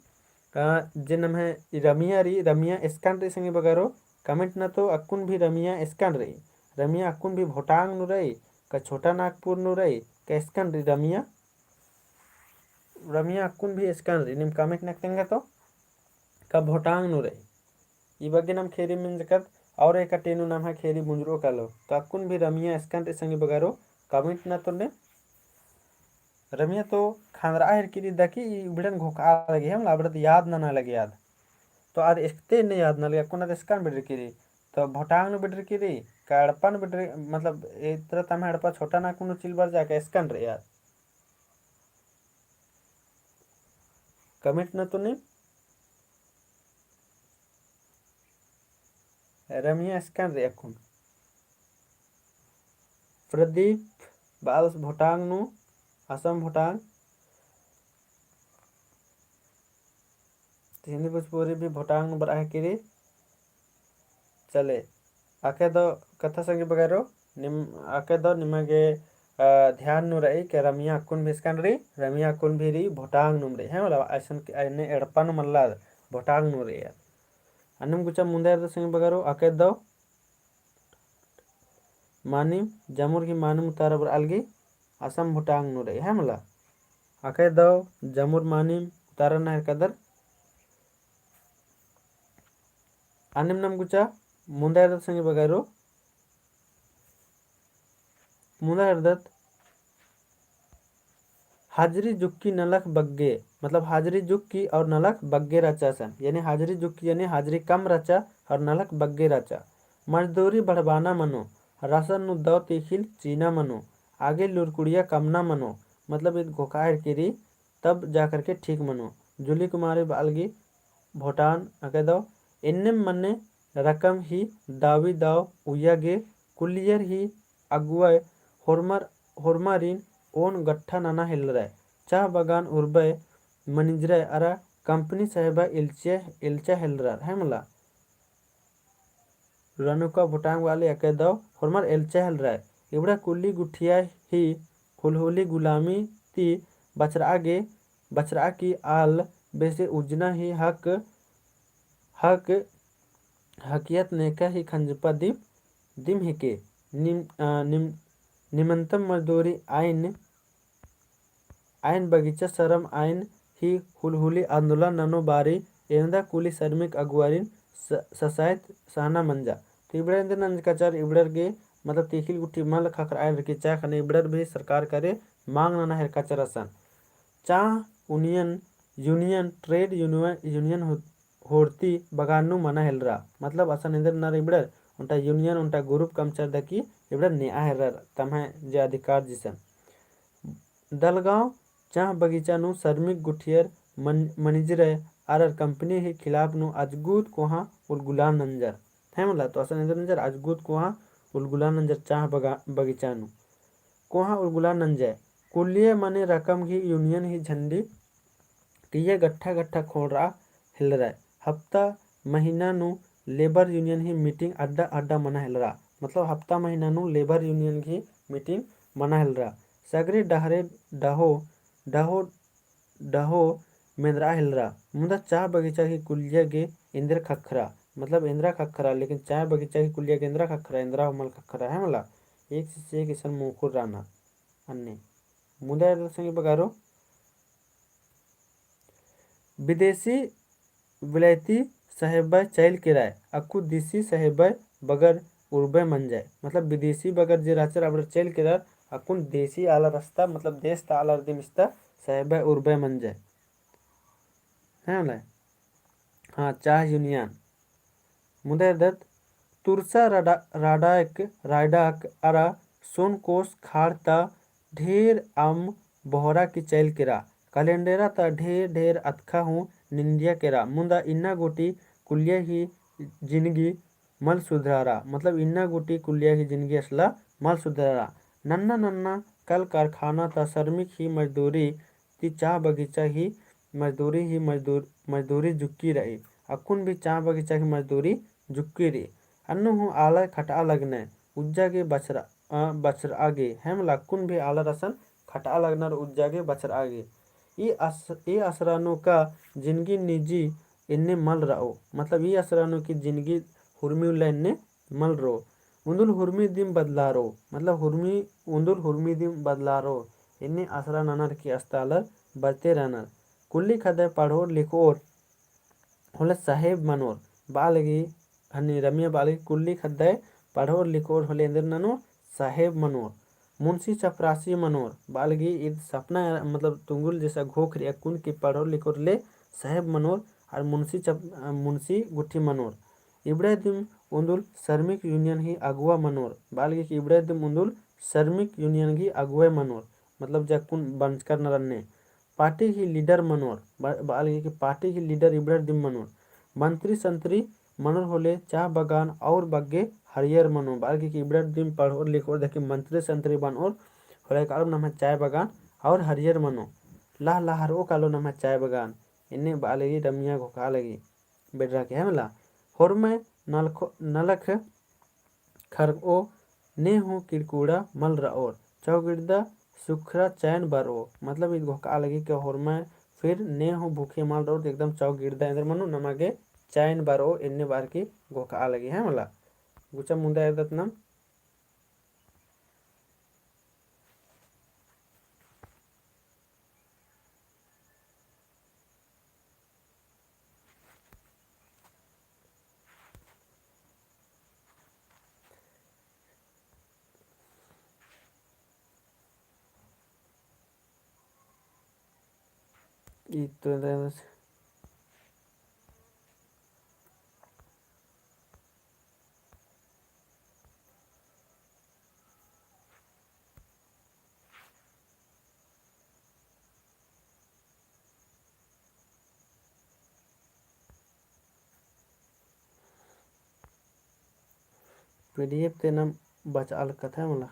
अ, जे नम्है रमिया रई, रमिया एसकन रई संगी बगरो, comment नतो, अक्कुन भी रमिया एसकन रई, रमिया अक्कुन भी भोटांग नू रई, का छोटा नागपुर नू रई, का एसकन रई रमिया, रमिया अक्कुन भी एसकन रई, नीम comment नक तेंगा तो, का भोटांग नू रई। ई बग्गे नम खेरी मेंजकत, और एका टेनु नम्है खेरी मुंजरो कालो। तो अक्कुन भी रमिया एसकन रई संगी बगरो, comment नतोन ने। रमिया तो खांदरआ हेलरकी रई दकी, ई इबड़न घोखआ लगी, है मला, अबड़त याद नना लगी आद। तो आद एकते ने याद नना लगी, अक्कुन आद एसकन बिड़रकी रई। तो भोटांग नू बिड़रकी रई, का एड़पन बिड़र, मतलब, एतरा तम्है एड़पा छोटा नागपुर नू चिल बरजा का एसकन रई आद। Comment नतोन ने। रमिया एसकन रई अक्कुन। प्रदीप बालस भोटांग नू, असम भोटांग। तिहनी भोजपुरी भी भोटांग नू बरआ हेलरकी रई। चले, आके दो कत्था संगी बगरो। निम, अकय दव निमा गे, अ, ध्यान नू रई के रमिया अक्कुन भी इसकन रई, रमिया अक्कुन भी रई, भोटांग नुम रई, है मला, अइसन के, एन्ने एड़पा नू मल्ला, भोटांग नू रई। अन्नेम गुचा मुन्दा एरदत संगी बगरो, अकय दव मानिम, जमुर गही मानिम उतारा बरआ लगी, असम भोटांग नू रई, है मला। अकय दव जमुर मानिम उतारा नना हेलरकदर। अन्नेम नाम गुचा मुन्दा एरदत संगी बगरो, मुन्दा एरदत हाजरी जुक्की नलख बग्गे, मतलब हाजरी जुक्की और नलख बग्गे रहचा असन, यानी हाजरी जुक्की यानी हाजरी कम रहचा और नलख बग्गे रहचा। मजदूरी बढ़बाना मनो, रासन नू दव तिखिल चीना मनो, आगे लुरकुड़िया कमना मनो, मतलब ईद घोखा हेलरकी रई, तब जा करके ठीक मनो। जूली कुमारी बआ लगी भोटांग अकय दव, एन्नेम मन्ने रकम ही दावी दव उइया गे, कुलियर ही अगुवय होरमर, होरमारिन ओन गट्ठा नना हेलरय, चाह बगान उरबय मनिजरय अरा कंपनी साहेबा एल्चा, एल्चा हेलरर, है मला। रनुका भोटांग बआ लगी अकय दव होरमर एल्चा हेलरय। इबड़ा कुल्ली गुट्ठिया ही हुलहुली गुलामी ती बछरआ गे, बछरआ की आल बेसे उज्जना ही हक, हक, हकियत नेका ही खंजपा दिम, दिम हिके। निम, अ, निम, निमंतम मजदूरी आइन आइन बगीचा सरम आइन ही हुलहुली आंदोलन ननो बारी एवंदा कुली सरमिक अगुवारिन स-, ससायत सहना मंजा। तो इबड़र एन्देर नंजकाचर इबड़र गे मतलब तिखिल गुट्ठी मल खखरआ हेलरकी चाह ख़ने इबड़र भी सरकार करे मांग नना हेलरकाचर असन। चाह union, union, trade union, union हो-, होरती बगान नू मना हेलरा। मतलब असन एन्देर ननर इबड़र ओन्टा union, ओन्टा group कमचर दकी इबड़र नेआ हेलरर तम्है जे अधिकार जिसन। दलगांव चाह बगीचा नू सरमिक गुट्ठियर मन-, मनिजरय आर आर कंपनी ही खिलाफ नू अजगुत कोहाँ उलगुलान नंजर। है मला, तो असन एन्देर नंजर अजगुत कोहाँ उलगुलान नंजर चाह बगा-, बगीचा नू। कोहाँ उलगुलान नंजय। कुल्लिय मने रकम ही union ही झंडी टिये गट्ठा गट्ठा खोंड़रआ हेलरय। हफ्ता महीना नू labour union ही meeting अड्डा अड्डा मना हेलरा। मतलब हफ्ता महीना नू labour union ही meeting मना हेलरा। सगरे डहरे डहो, डहो, डहो मेंदरआ हेलरा। मुदा चाह बगीचा ही कुल्लिया गे एन्देर खखरा। मतलब एन्देर खखरा, लेकिन चाह बगीचा ही कुल्लिया गे एन्देर खखरा, एन्देर हूँ मल खखरा है मला। एक से एक इसन मोखुर रअनर। अन्ने। मुदा एरदत संगी बगारो। विदेशी विलायती साहेबय चइल केरय, अक्कु देसी साहेबय बगर उरबय मंजय। मतलब विदेशी बगर जे रहचर अबड़र चइल केरर, अक्कुन देसी आलर अस्ता, मतलब देश ता आलर दिम इस्ता साहेबय उरबय मंजय। है ना? हाँ, चाह union। मुदा एरदत तुरसा राडा-, राडाक, राडाक अरा सोनकोस खाड़ ता ढेर अम्म बोहरा की चइल केरा। कलेंडेरा ता ढेर ढेर अतखा हूँ निंदिया केरा। मुदा इन्ना गूटी कुलिया ही जिनगी मल सुधरारा। मतलब इन्ना गूटी कुलिया ही जिनगी असला मल सुधरारा। नन्ना नन्ना कल कारखाना ता श्रमिक ही मजदूरी ती चाह बगीचा ही मजदूरी ही मजदूर-, मजदूरी जुक्की रई। अक्कुन भी चाह बगीचा ही मजदूरी जुक्की रई। अन्नु हूँ आलर खटआ लगनय, उज्जा गे बछरआ, अ, बछरआ गे। है मला अक्कुन भी आलर असन खटआ लगनर उज्जा गे बछरआ गे। ई अस-, ई असरा नू का जिनगी निजी एन्ने मल रओ। मतलब ई असरा नू की जिनगी हुरमी उल्ला एन्ने मल रओ। उन्दुल हुरमी दिम बदलारो, मतलब हुरमी, उन्दुल हुरमी दिम बदलारो। एन्ने असरा ननर की अस्ता आलर बरते रअनर। कुल्ली ख़द्दय पढ़ओर लिखओर होले साहेब मनोर। बआ लगी, हनी रमिया बआ लगी कुल्ली ख़द्दय पढ़ओर लिखओर होले एन्देर ननोर साहेब मनोर। मुंशी चपरासी मनोर, बआ लगी ईद सपना, मतलब तुंगुल जैसा घोख रई अक्कुन की पढ़ओर लिखओर ले साहेब मनोर, अरा मुंशी चप-, मुंशी गुट्ठी मनोर। इबड़ा दिम उन्दुल श्रमिक union ही अगुवा मनोर, बआ लगी कि इबड़ा दिम उन्दुल श्रमिक union ही अगुवा मनोर, मतलब जे अक्कुन बंचकर नर अन्ने। पार्टी ही leader मनोर, ब-, बआ लगी कि पार्टी ही leader इबड़ा दिम मनोर। मंत्री संतरी मनोर होले चाह बगान और बग्गे हरियर मनो, बआ लगी कि इबड़ा दिम पढ़ओर लिखओर दकी मंत्री संतरी बनओर होले कालम नम्है चाय बगान और हरियर मनो। लहलहरओ कालो नम्है चाय बगान, एन्ने बआ लगी रमिया घोखा लगी। बेडरा के है मला, होरमय नलख-, नलख खरओ ने हूँ किड़कुड़ा मल रओर, चौगिड़दा सुखरा चैन बरओ। मतलब ईद घोखा लगी का होरमा फिर ने हूँ भूखे मल रओर, एकदम चौगिड़दा एन्देर मनो, नमा गे चैन बरओ, एन्ने बअर की घोखा लगी है मला। गुचा मुन्दा एरदत नम। ई तो पीडीएफ ते नम बचा लकत है मला।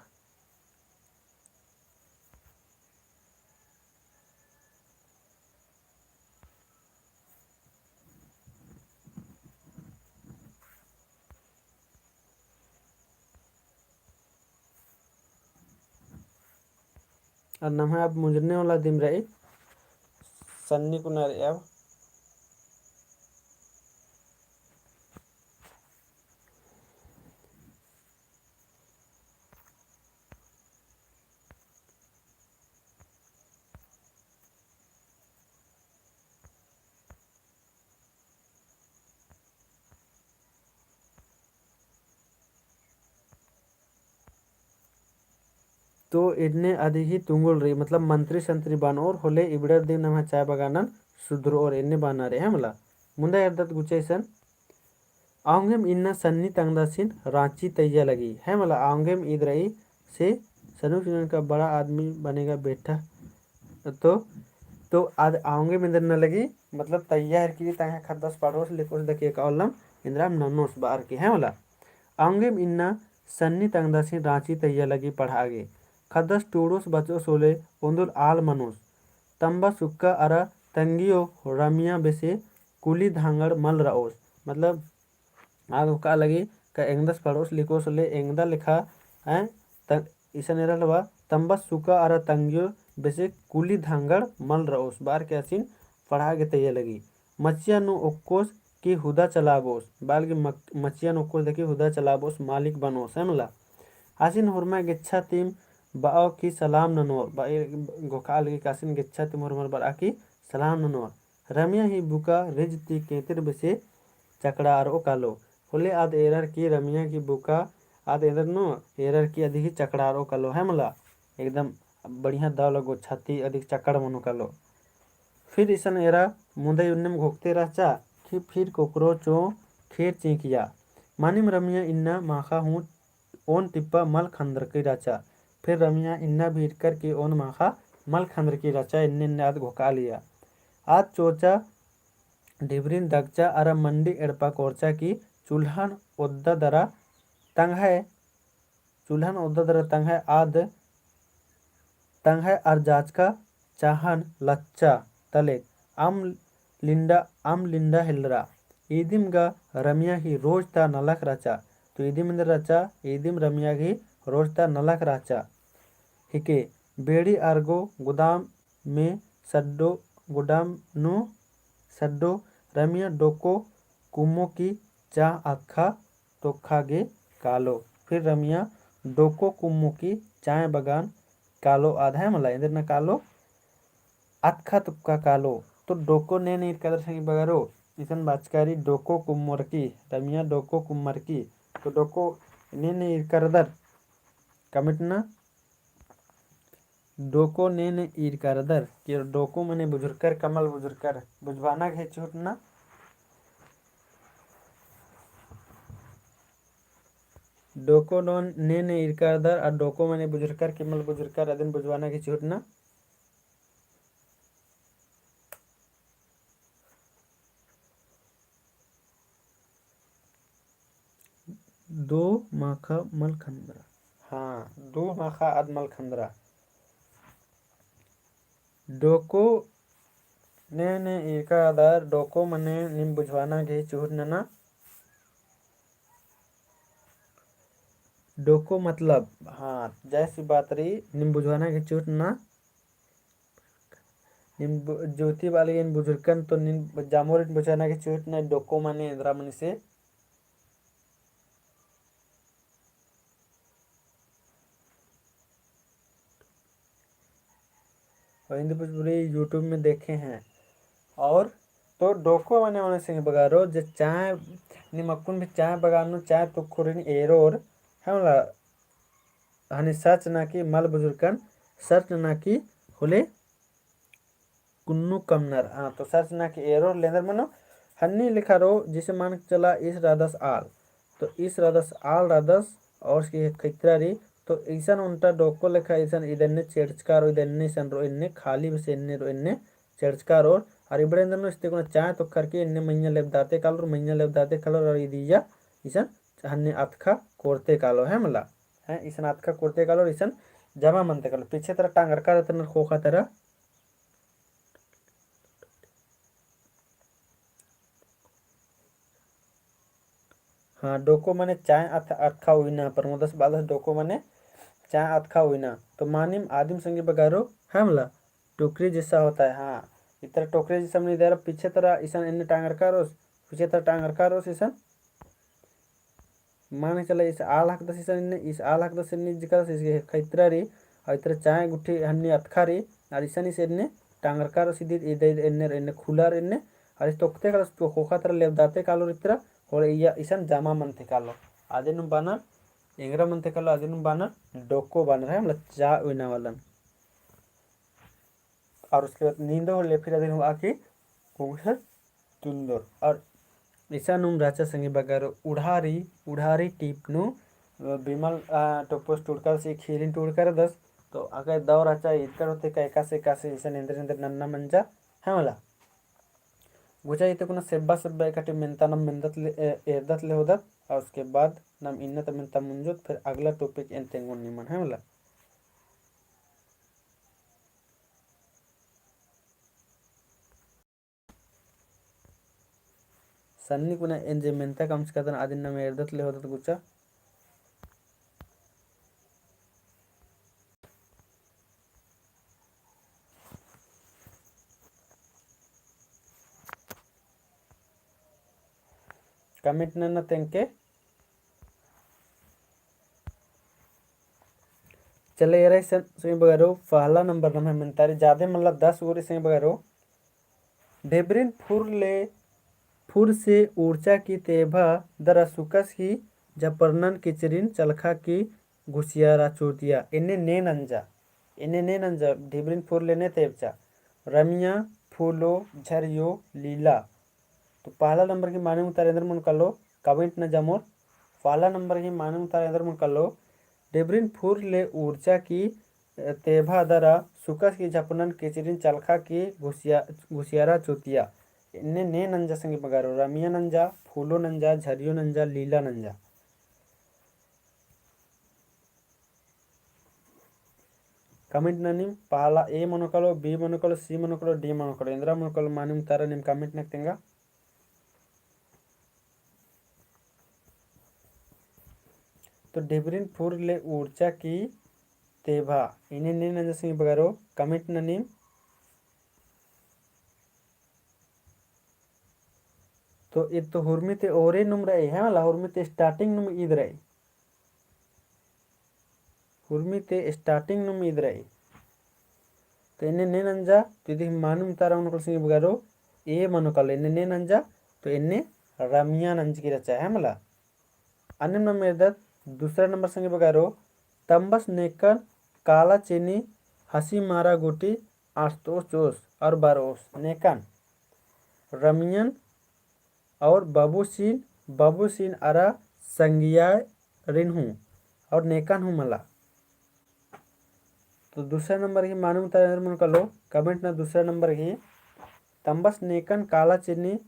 अर नम्है अब मुंजरने वाला दिम रई, सन्नी कुना रई अब। तो एन्ने अदिही तुंगुल रई, मतलब मंत्री संत्री बनओर होले इबड़र दिम नम्है चाय बगानन सुधरओर एन्ने बअना रई, है मला। मुन्दा एरदत गुचा इसन। अवंगेम इन्ना सन्नी तंगदासिन राँची तइय्या लगी, है मला। अवंगेम ईद रई से सन्नू चुनन का बड़ा आदमी बनेगा बेटा। तो, तो आद अवंगेम एन्देर नना लगी, मतलब तइय्या हेरकी तंग्है ख़द्दस पढ़ोस लिखोस दके का ओल्लम एन्देरम ननोस बअर की, है मला। अवंगेम इन्ना सन्नी तंगदासिन राँची तइय्या लगी पढ़आ गे। ख़द्दस टूड़ोस बचओस होले ओन्दुल आल मनोस। तम्बा सुक्का अरा तंगियो रमिया बेसे कुली धांगड़ मल रओस। मतलब आद ओक्का लगी का एंगदस पढ़ोस लिखोस होले एंगदा लेखा, हैं, त इसन एरा लवा तम्बा सुक्का अरा तंगियो बेसे कुली धांगड़ मल रओस बअर की आसिन पढ़आ गे तइय्या लगी। मचिया नू ओक्कोस की हुदा चलाबओस, बअर की मक-, मचिया नू ओक्कोस दकी हुदा चलाबओस, मालिक बनओस, है मला। आसिन होरमा गेच्छा तिम बअओ की सलाम ननोर, बअर घोखा लगी का आसिन गेच्छा तिम होरमर बरआ की सलाम ननोर। रमिया ही बुका रिज ती केतिर बेसे चकड़ारओ कालो। होले आद एरर की रमिया ही बुका आद एन्देर नू एरर की अदिही चकड़ारओ कालो, है मला। एकदम बढ़िया दव लगो छाती अदिही चकड़ मनो कालो। फिर इसन एरा मुन्दा उन्नेम घोखते रहचा कि फिर कोकरो चो खेर चींकिया। मानिम रमिया इन्ना माखा हूँ ओन टिप्पा मल खंदरकी रहचा। फिर रमिया इन्ना भी इरकर की ओन माखा मल खंदरकी रहचा, एन्ने एन्ने आद घोखा लिया। आद चोचा ढिबरिन दगचा अरा मंडी एड़पा कोरचा की चूल्हन ओद्दा दरा तंग्है, चूल्हन ओद्दा दरा तंग्है आद तंग्है अरजाचका चाहन लच्चा तले अम लिंडा, अम लिंडा हेलरा। इदिम गा रमिया ही रोज ता नलख रहचा। तो इदिम एन्देर रहचा, इदिम रमिया ही रोज ता नलख रहचा। हिके बेड़ी अरगो गोदाम में सड्डो, गोदाम नू सड्डो रमिया डोको कुम्मो की चाह अतखा तोखा गे कालो। फिर रमिया डोको कुम्मो की चाय बगान कालो आद है मला, एन्देर ना कालो, अतखा तोखा कालो। तो डोको ने ने इरकादर संगी बगरो, इसन बाचकारी डोको कुम्मोरकी, रमिया डोको कुम्मरकी। तो डोको ने ने इरकारदर, comment ना डोको ने ने इरकारदर, कि डोको मने बुझुरकर, कमल बुझुरकर, बुझबाना घे चुहट ना। डोको नोन ने ने इरकारदर, आ डोको मने बुझुरकर, कमल बुझुरकर, अदिन बुझबाना घे चुहट ना। दो माखा मल खंदरा। हाँ, दो माखा आद मल खंदरा। डोको ने ने इरकारदर, डोको मने नीम बुझबाना घे चुहट नना। डोको मतलब, हाँ, जैसी बात रई, नीम बुझवाना की चूट ना, नीम बु-, ज्योति बालगेन बुझुरकन तो नीम जामोरिन बुझवाना की चूट ना, डोको मने एन्दरा मनी से। और हिंदी भोजपुरी YouTube में देखे हैं। और तो डोको मने मने संगी बगारो, जे चाय, नीम अक्कुन भी चाय बगान नू चाय तुक्खोरिन एरोर, है मला, हनी search ना की मल बुझुरकन, search ना की होले कुन्नू कमनर। हाँ, तो search ना की एरोर लेंदर मनो, हन्नी लेखा रओ, जैसे मान के चला ईस रअदस आल, तो ईस रअदस आल रअदस, और इसकी खैतरा रई, तो इसन ओन्टा डोको लेखा इसन इद एन्ने चेड़चका रओ, इद एन्ने इसन रओ, एन्ने खाली बस एन्ने रओ, एन्ने चेड़चका रओ, और इबड़े अंदर नू इस्ते कुना चाय तुक्खर की एन्ने मइय्याँ लेबदाते कालोर, मइय्याँ लेबदाते कालोर, और इदिया इसन हन्ने अतखा कोरते कालो, है मला? हैं, इसन अतखा कोरते कालोर, इसन जमा मनते कालोर। पीछे तरा टांगरका रअदर ख़ोख़ा तरा। हाँ, डोको मने चाय अत-, अतखा उइना, प्रमोदस बालस डोको मने चाय अतखा उइना। तो मानिम आदिम संगी बगारो, है मला, टोकरी जैसा होता है, हाँ, इतरा टोकरी जैसा मने इदरा पीछे तरा इसन एन्ने टांगरका रओस, पीछे तरा टांगरका रओस इसन। मान के चला ईस आल हकदस इसन एन्ने, ईस आल हकदस एन्ने जिकरस ईस खैतरा रई, और इतरा चाय गुट्ठी हन्नी अतखा रई, और इसन ईस एन्ने टांगरका रओस इदी, इद, इद एन्ने, एन्ने खुला रई एन्ने, और ईस तोकते कालोस ख़ोख़ा तरा लेबदाते कालोर इतरा, होले इया इसन जमा मनते कालोर। आदिनुम बानर एंगरा मनते कालोर, आदिनुम बानर डोको बानर, है मला, चाय उइना वालन। और उसके बाद नींदो होले फिर अदिन हूँ आकी कुगसर तुन्दोर। और इसानुम रहचा संगी बगारो उड़ारी, उड़ारी टीप नू, अ, बिमल, अ, टोप्पोस टूड़का से खीरिन टूड़का रअदस, तो अगर दौ रहचा इदकर होते का एकासे, एकासे इसन एन्देर, एन्देर नन्ना मंजा, है मला। गुचा इते कुना सेब्बा, सेब्बा एकाटी मेन्ता नम मेन्दत ले, ए, एरदत ले होदत, और उसके बाद नम इन्ना ता मेन्ता मुंजोत, फिर अगला topic एन तेंगोन निमन, है मला। सन्नी कुना एन जे मेन्ता कमचकादन आदिन नम एरदत ले होदत गुचा। Comment नन्ना तेंगके। चले एरा इसन संगी बगारो, पहला नंबर नम्है मेन्तारी जादे मल्ला दस उरी संगी बगारो। ढेबरिन फुर ले, फुर से ऊर्चा की तेभा दरा सुकस की झपरनन किचरिन चलखा की घुसियारा चूतिया। एन्ने ने नंजा, एन्ने ने नंजा, ढेबरिन फुर ले ने तेभचा। रमिया, फूलो, झरियो, लीला। तो पहला नंबर की मानिम उतारा एन्देर मनो कालो, comment ना जामोर। पहला नंबर की मानिम उतारा एन्देर मनो कालो, ढेबरिन फुर ले ऊर्चा की, अ, तेभा दरा सुकस की झपनन किचरिन चलखा की घुसिया-, घुसियारा चूतिया। एन्ने ने नंजा संगी बगारो, रमिया नंजा, फूलो नंजा, झरियो नंजा, लीला नंजा। Comment ननिम पहला A मनो कालो, B मनो कालो, C मनो कालो, D मनो कालो, एन्देरा मनो कालो मानिम उतारा नीम comment नक तेंगा। तो ढेबरिन फुर ले ऊर्चा की तेभा, एन्ने ने नंजा संगी बगारो, comment ननिम। तो ईद तो हुरमी ते ओरे नुम रई, है मला, हुरमी ते starting नुम ईद रई। हुरमी ते starting नुम ईद रई। तो एन्ने ने नंजा, तो इदी मानिम उतारा मनो कालो संगी बगारो, A मनो कालो, एन्ने ने नंजा, तो एन्ने रमिया नंजकी रहचा, है मला। अन्नेम नम एरदत दूसरा नंबर संगी बगारो, तम्बस नेकन काला चीनी हसी मारा गूटी आँड़तओस चोस और बरओस नेकन। रमियन और बबुसिन, बबुसिन अरा संगियारिन हूँ और नेकन हूँ मला। तो दूसरा नंबर ही मानिम उतारा एन्देर मनो कालो, comment ना दूसरा नंबर ही, तम्बस नेकन काला चीनी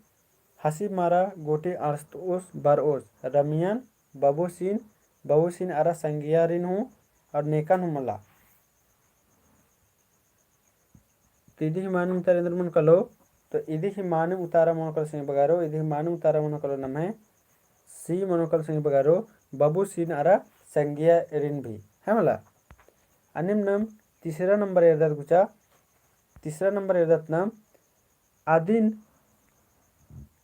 हसी मारा गूटी आँड़तओस बरओस, रमियन, बबुसिन, बबुसिन अरा संगियारिन हूँ और नेकन हूँ मला। तो इदी ही मानिम उतारा एन्देर मनो कालो, तो इदी ही मानिम उतारा मनो कालो संगी बगारो, इदी ही मानिम उतारा मनो कालो नम्है C मनो कालो संगी बगारो, बबुसिन अरा संगियारिन भी, है मला। अन्नेम नम तीसरा नंबर एरदत गुचा, तीसरा नंबर एरदत नम, अदिन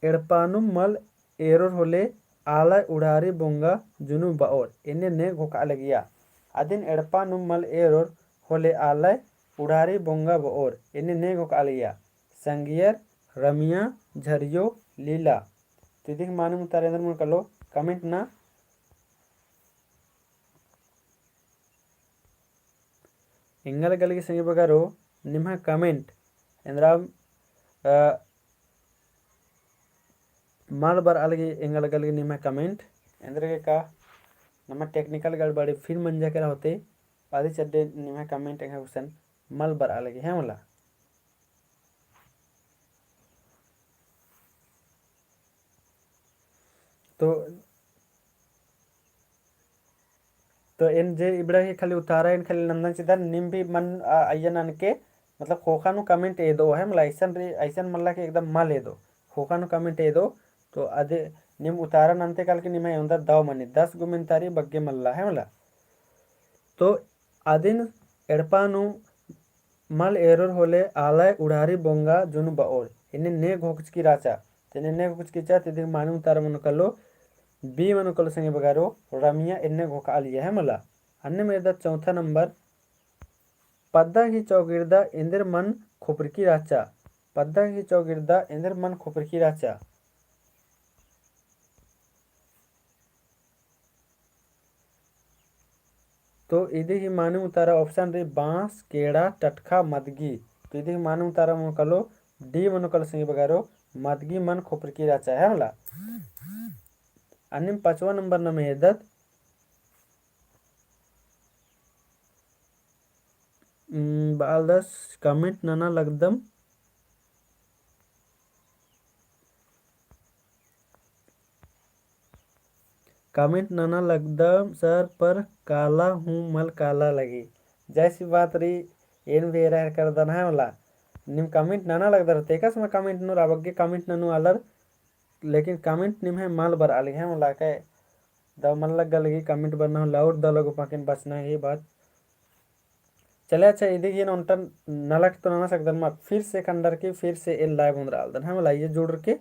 एड़पा नू मल एरोर होले आलय उड़ारी बोंगा जुनू बओर, एन्ने ने घोखा लगिया। अदिन एड़पा नू मल एरोर होले आलय उड़ारी बोंगा बओर, एन्ने ने घोखा लगिया। संगियर, रमिया, झरियो, लीला। तो इदिक मानिम उतारा एन्देर मनो कालो comment ना। एंगा लग्गा लगी संगी बगरो निम्है comment एन्देरा, अ, मल बरआ लगी, एंगा लग्गा लगी निम्है comment एन्देर गे का नम्है technical गड़बड़ी फिर मंजा केरा होते, अदी चड्डे निम्है comment एंगा गुसन मल बरआ लगी, है मला। तो, तो एन जे इबड़ा ही खाली उतारा, एन खाली नंदन चिदन, निम भी मन, आ, अइय्या ननके, मतलब, ख़ोख़ा नू comment एदो, है मला, अइसन रे, अइसन मल्ला के एकदम मल एदो, ख़ोख़ा नू comment एदो, तो अदे निम उतारा नन्ते काल के निम्है एवंदा दव मनी, दस गो मेन्तारी बग्गे मल्ला, है मला। तो अदिन एड़पा नू मल एरोर होले आलय उड़ारी बोंगा जुनू बओर। एन्ने ने घोखचकी राचा। ते एन्ने ने घोखचकी चा, ते इदिक मानिम उतारा मनो कालो, B मनो कालो संगी बगरो, रमिया एन्ने घोखा लिया है मला। अन्नेम एरदत चौथा नंबर, पद्दा गही चौगिरदा एन्देर मन खोपरकी राचा। पद्दा गही चौगिरदा एन्देर मन खोपरकी राचा। तो इदी ही मानिम उतारा option रई बाँस, केड़ा, टटखा, मदगी। तो इदी ही मानिम उतारा मनो कालो D मनो कालो संगी बगरो, मदगी मन खोपरकी राचा है मला। अन्नेम पाँचवा नंबर नम एरदत, उम, बालदस comment नना लगदम। Comment नना लगदम sir, पर काला हूँ मल काला लगी। जैसी बात रई, एन भी एरा हेरकर दन है मला। निम comment नना लगदर, तेकस में comment नू रबग्गे comment ननू आलर, लेकिन comment निम्है मल बरआ लगी है मला, का दव मल लग्गा लगी comment बरना होले और दव लग्गो, पाकिन बचना ही बात। चले, अच्छा, इदी गही ओन्टन नलख तो नना सकदन मा, फिर से खंडर के फिर से एन live ओन्द्रआ लगदन, है मला, ये जुड़र के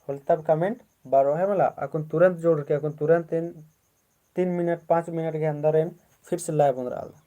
होले तब comment बरो है मला, अक्कुन तुरंत जुड़र के, अक्कुन तुरंत एन तीन मिनट, पाँच मिनट के अंदर एन फिर से live ओन्द्रआ लगदन।